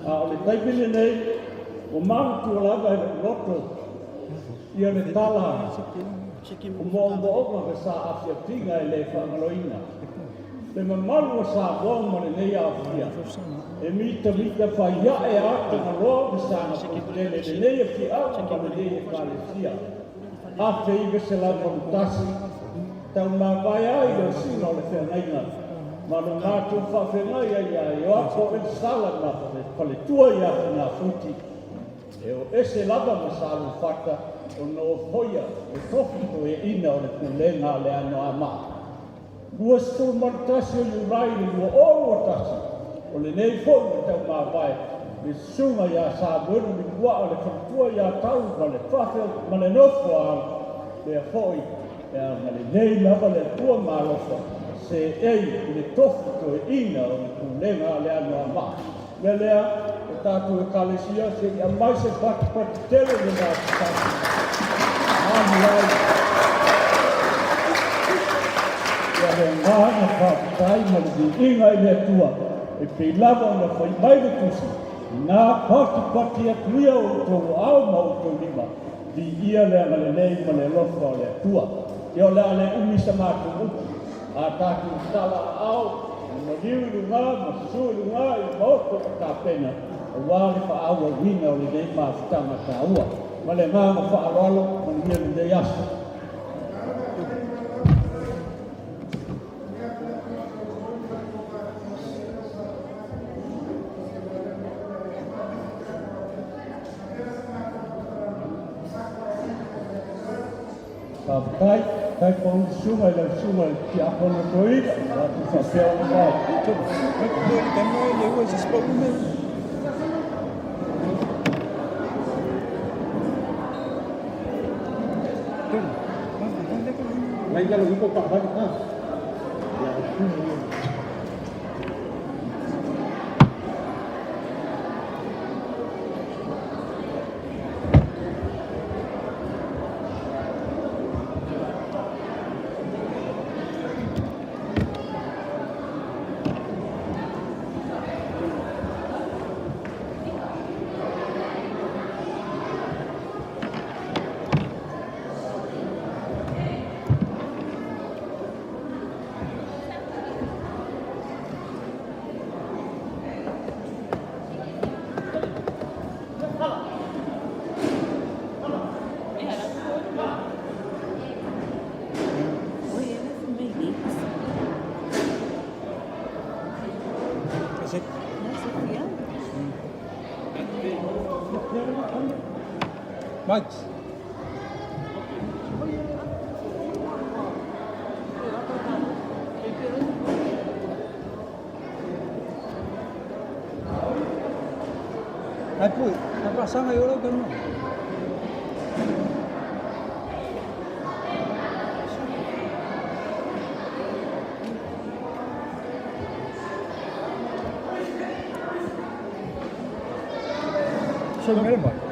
A o le taimi lenei, ua manatua lava e lou loto ia le tala o moomooga ma saafiafiga e le faagaloina. Le mamalu o Samoa ma lenei aofia, e mitamita faiae a Tagaloa ma Sagapolutele i lenei afioaga ma lenei Ekalesia. 1981, taumavae ai le osina o le feagaiga ma lo matou faafeagai ai ia Ioapo Elisala ma faletua ia Funafuti, e o ese lava ma Salufata o nofoia le tofi toeaina o le pulega a le Anoamaa. 21 o Iulai i le 2021, o lenei foi ua taumavae le susuga ia Samuelu Limuaa le faletua ia Tau ma le fafe ma le nofo a alo, lea foi e agalelei lava le Atua ma alofa seei i le tofi toeaina o le pulega a le Anoamaa. Mea lea, o tatou Ekalesia, se i aumai se patupatu tele i le matatasi. Malu ai. Ia le agaga faafetai ma le viiga i le Atua, e pei lava ona fai mai le Tusi, Ina patipati atu ia outou aao ma outou lima, viia le agalelei ma le alofa o le Atua. Ia o le a le umi sa matou upu, a tatou tala aao, ma maliu i luga ma susu i luga i le Maota ua tapena, aua le faaauauina o lenei mafutaga taua. Ma le agaga faaaloalo, manuia lenei aso. Faafetai, faafetai pau le susuga i lau susuga i le Tiakono Toeaina, tatou faapea ona mai. Mike. Ai pui, na pasanga i ora kanu. So,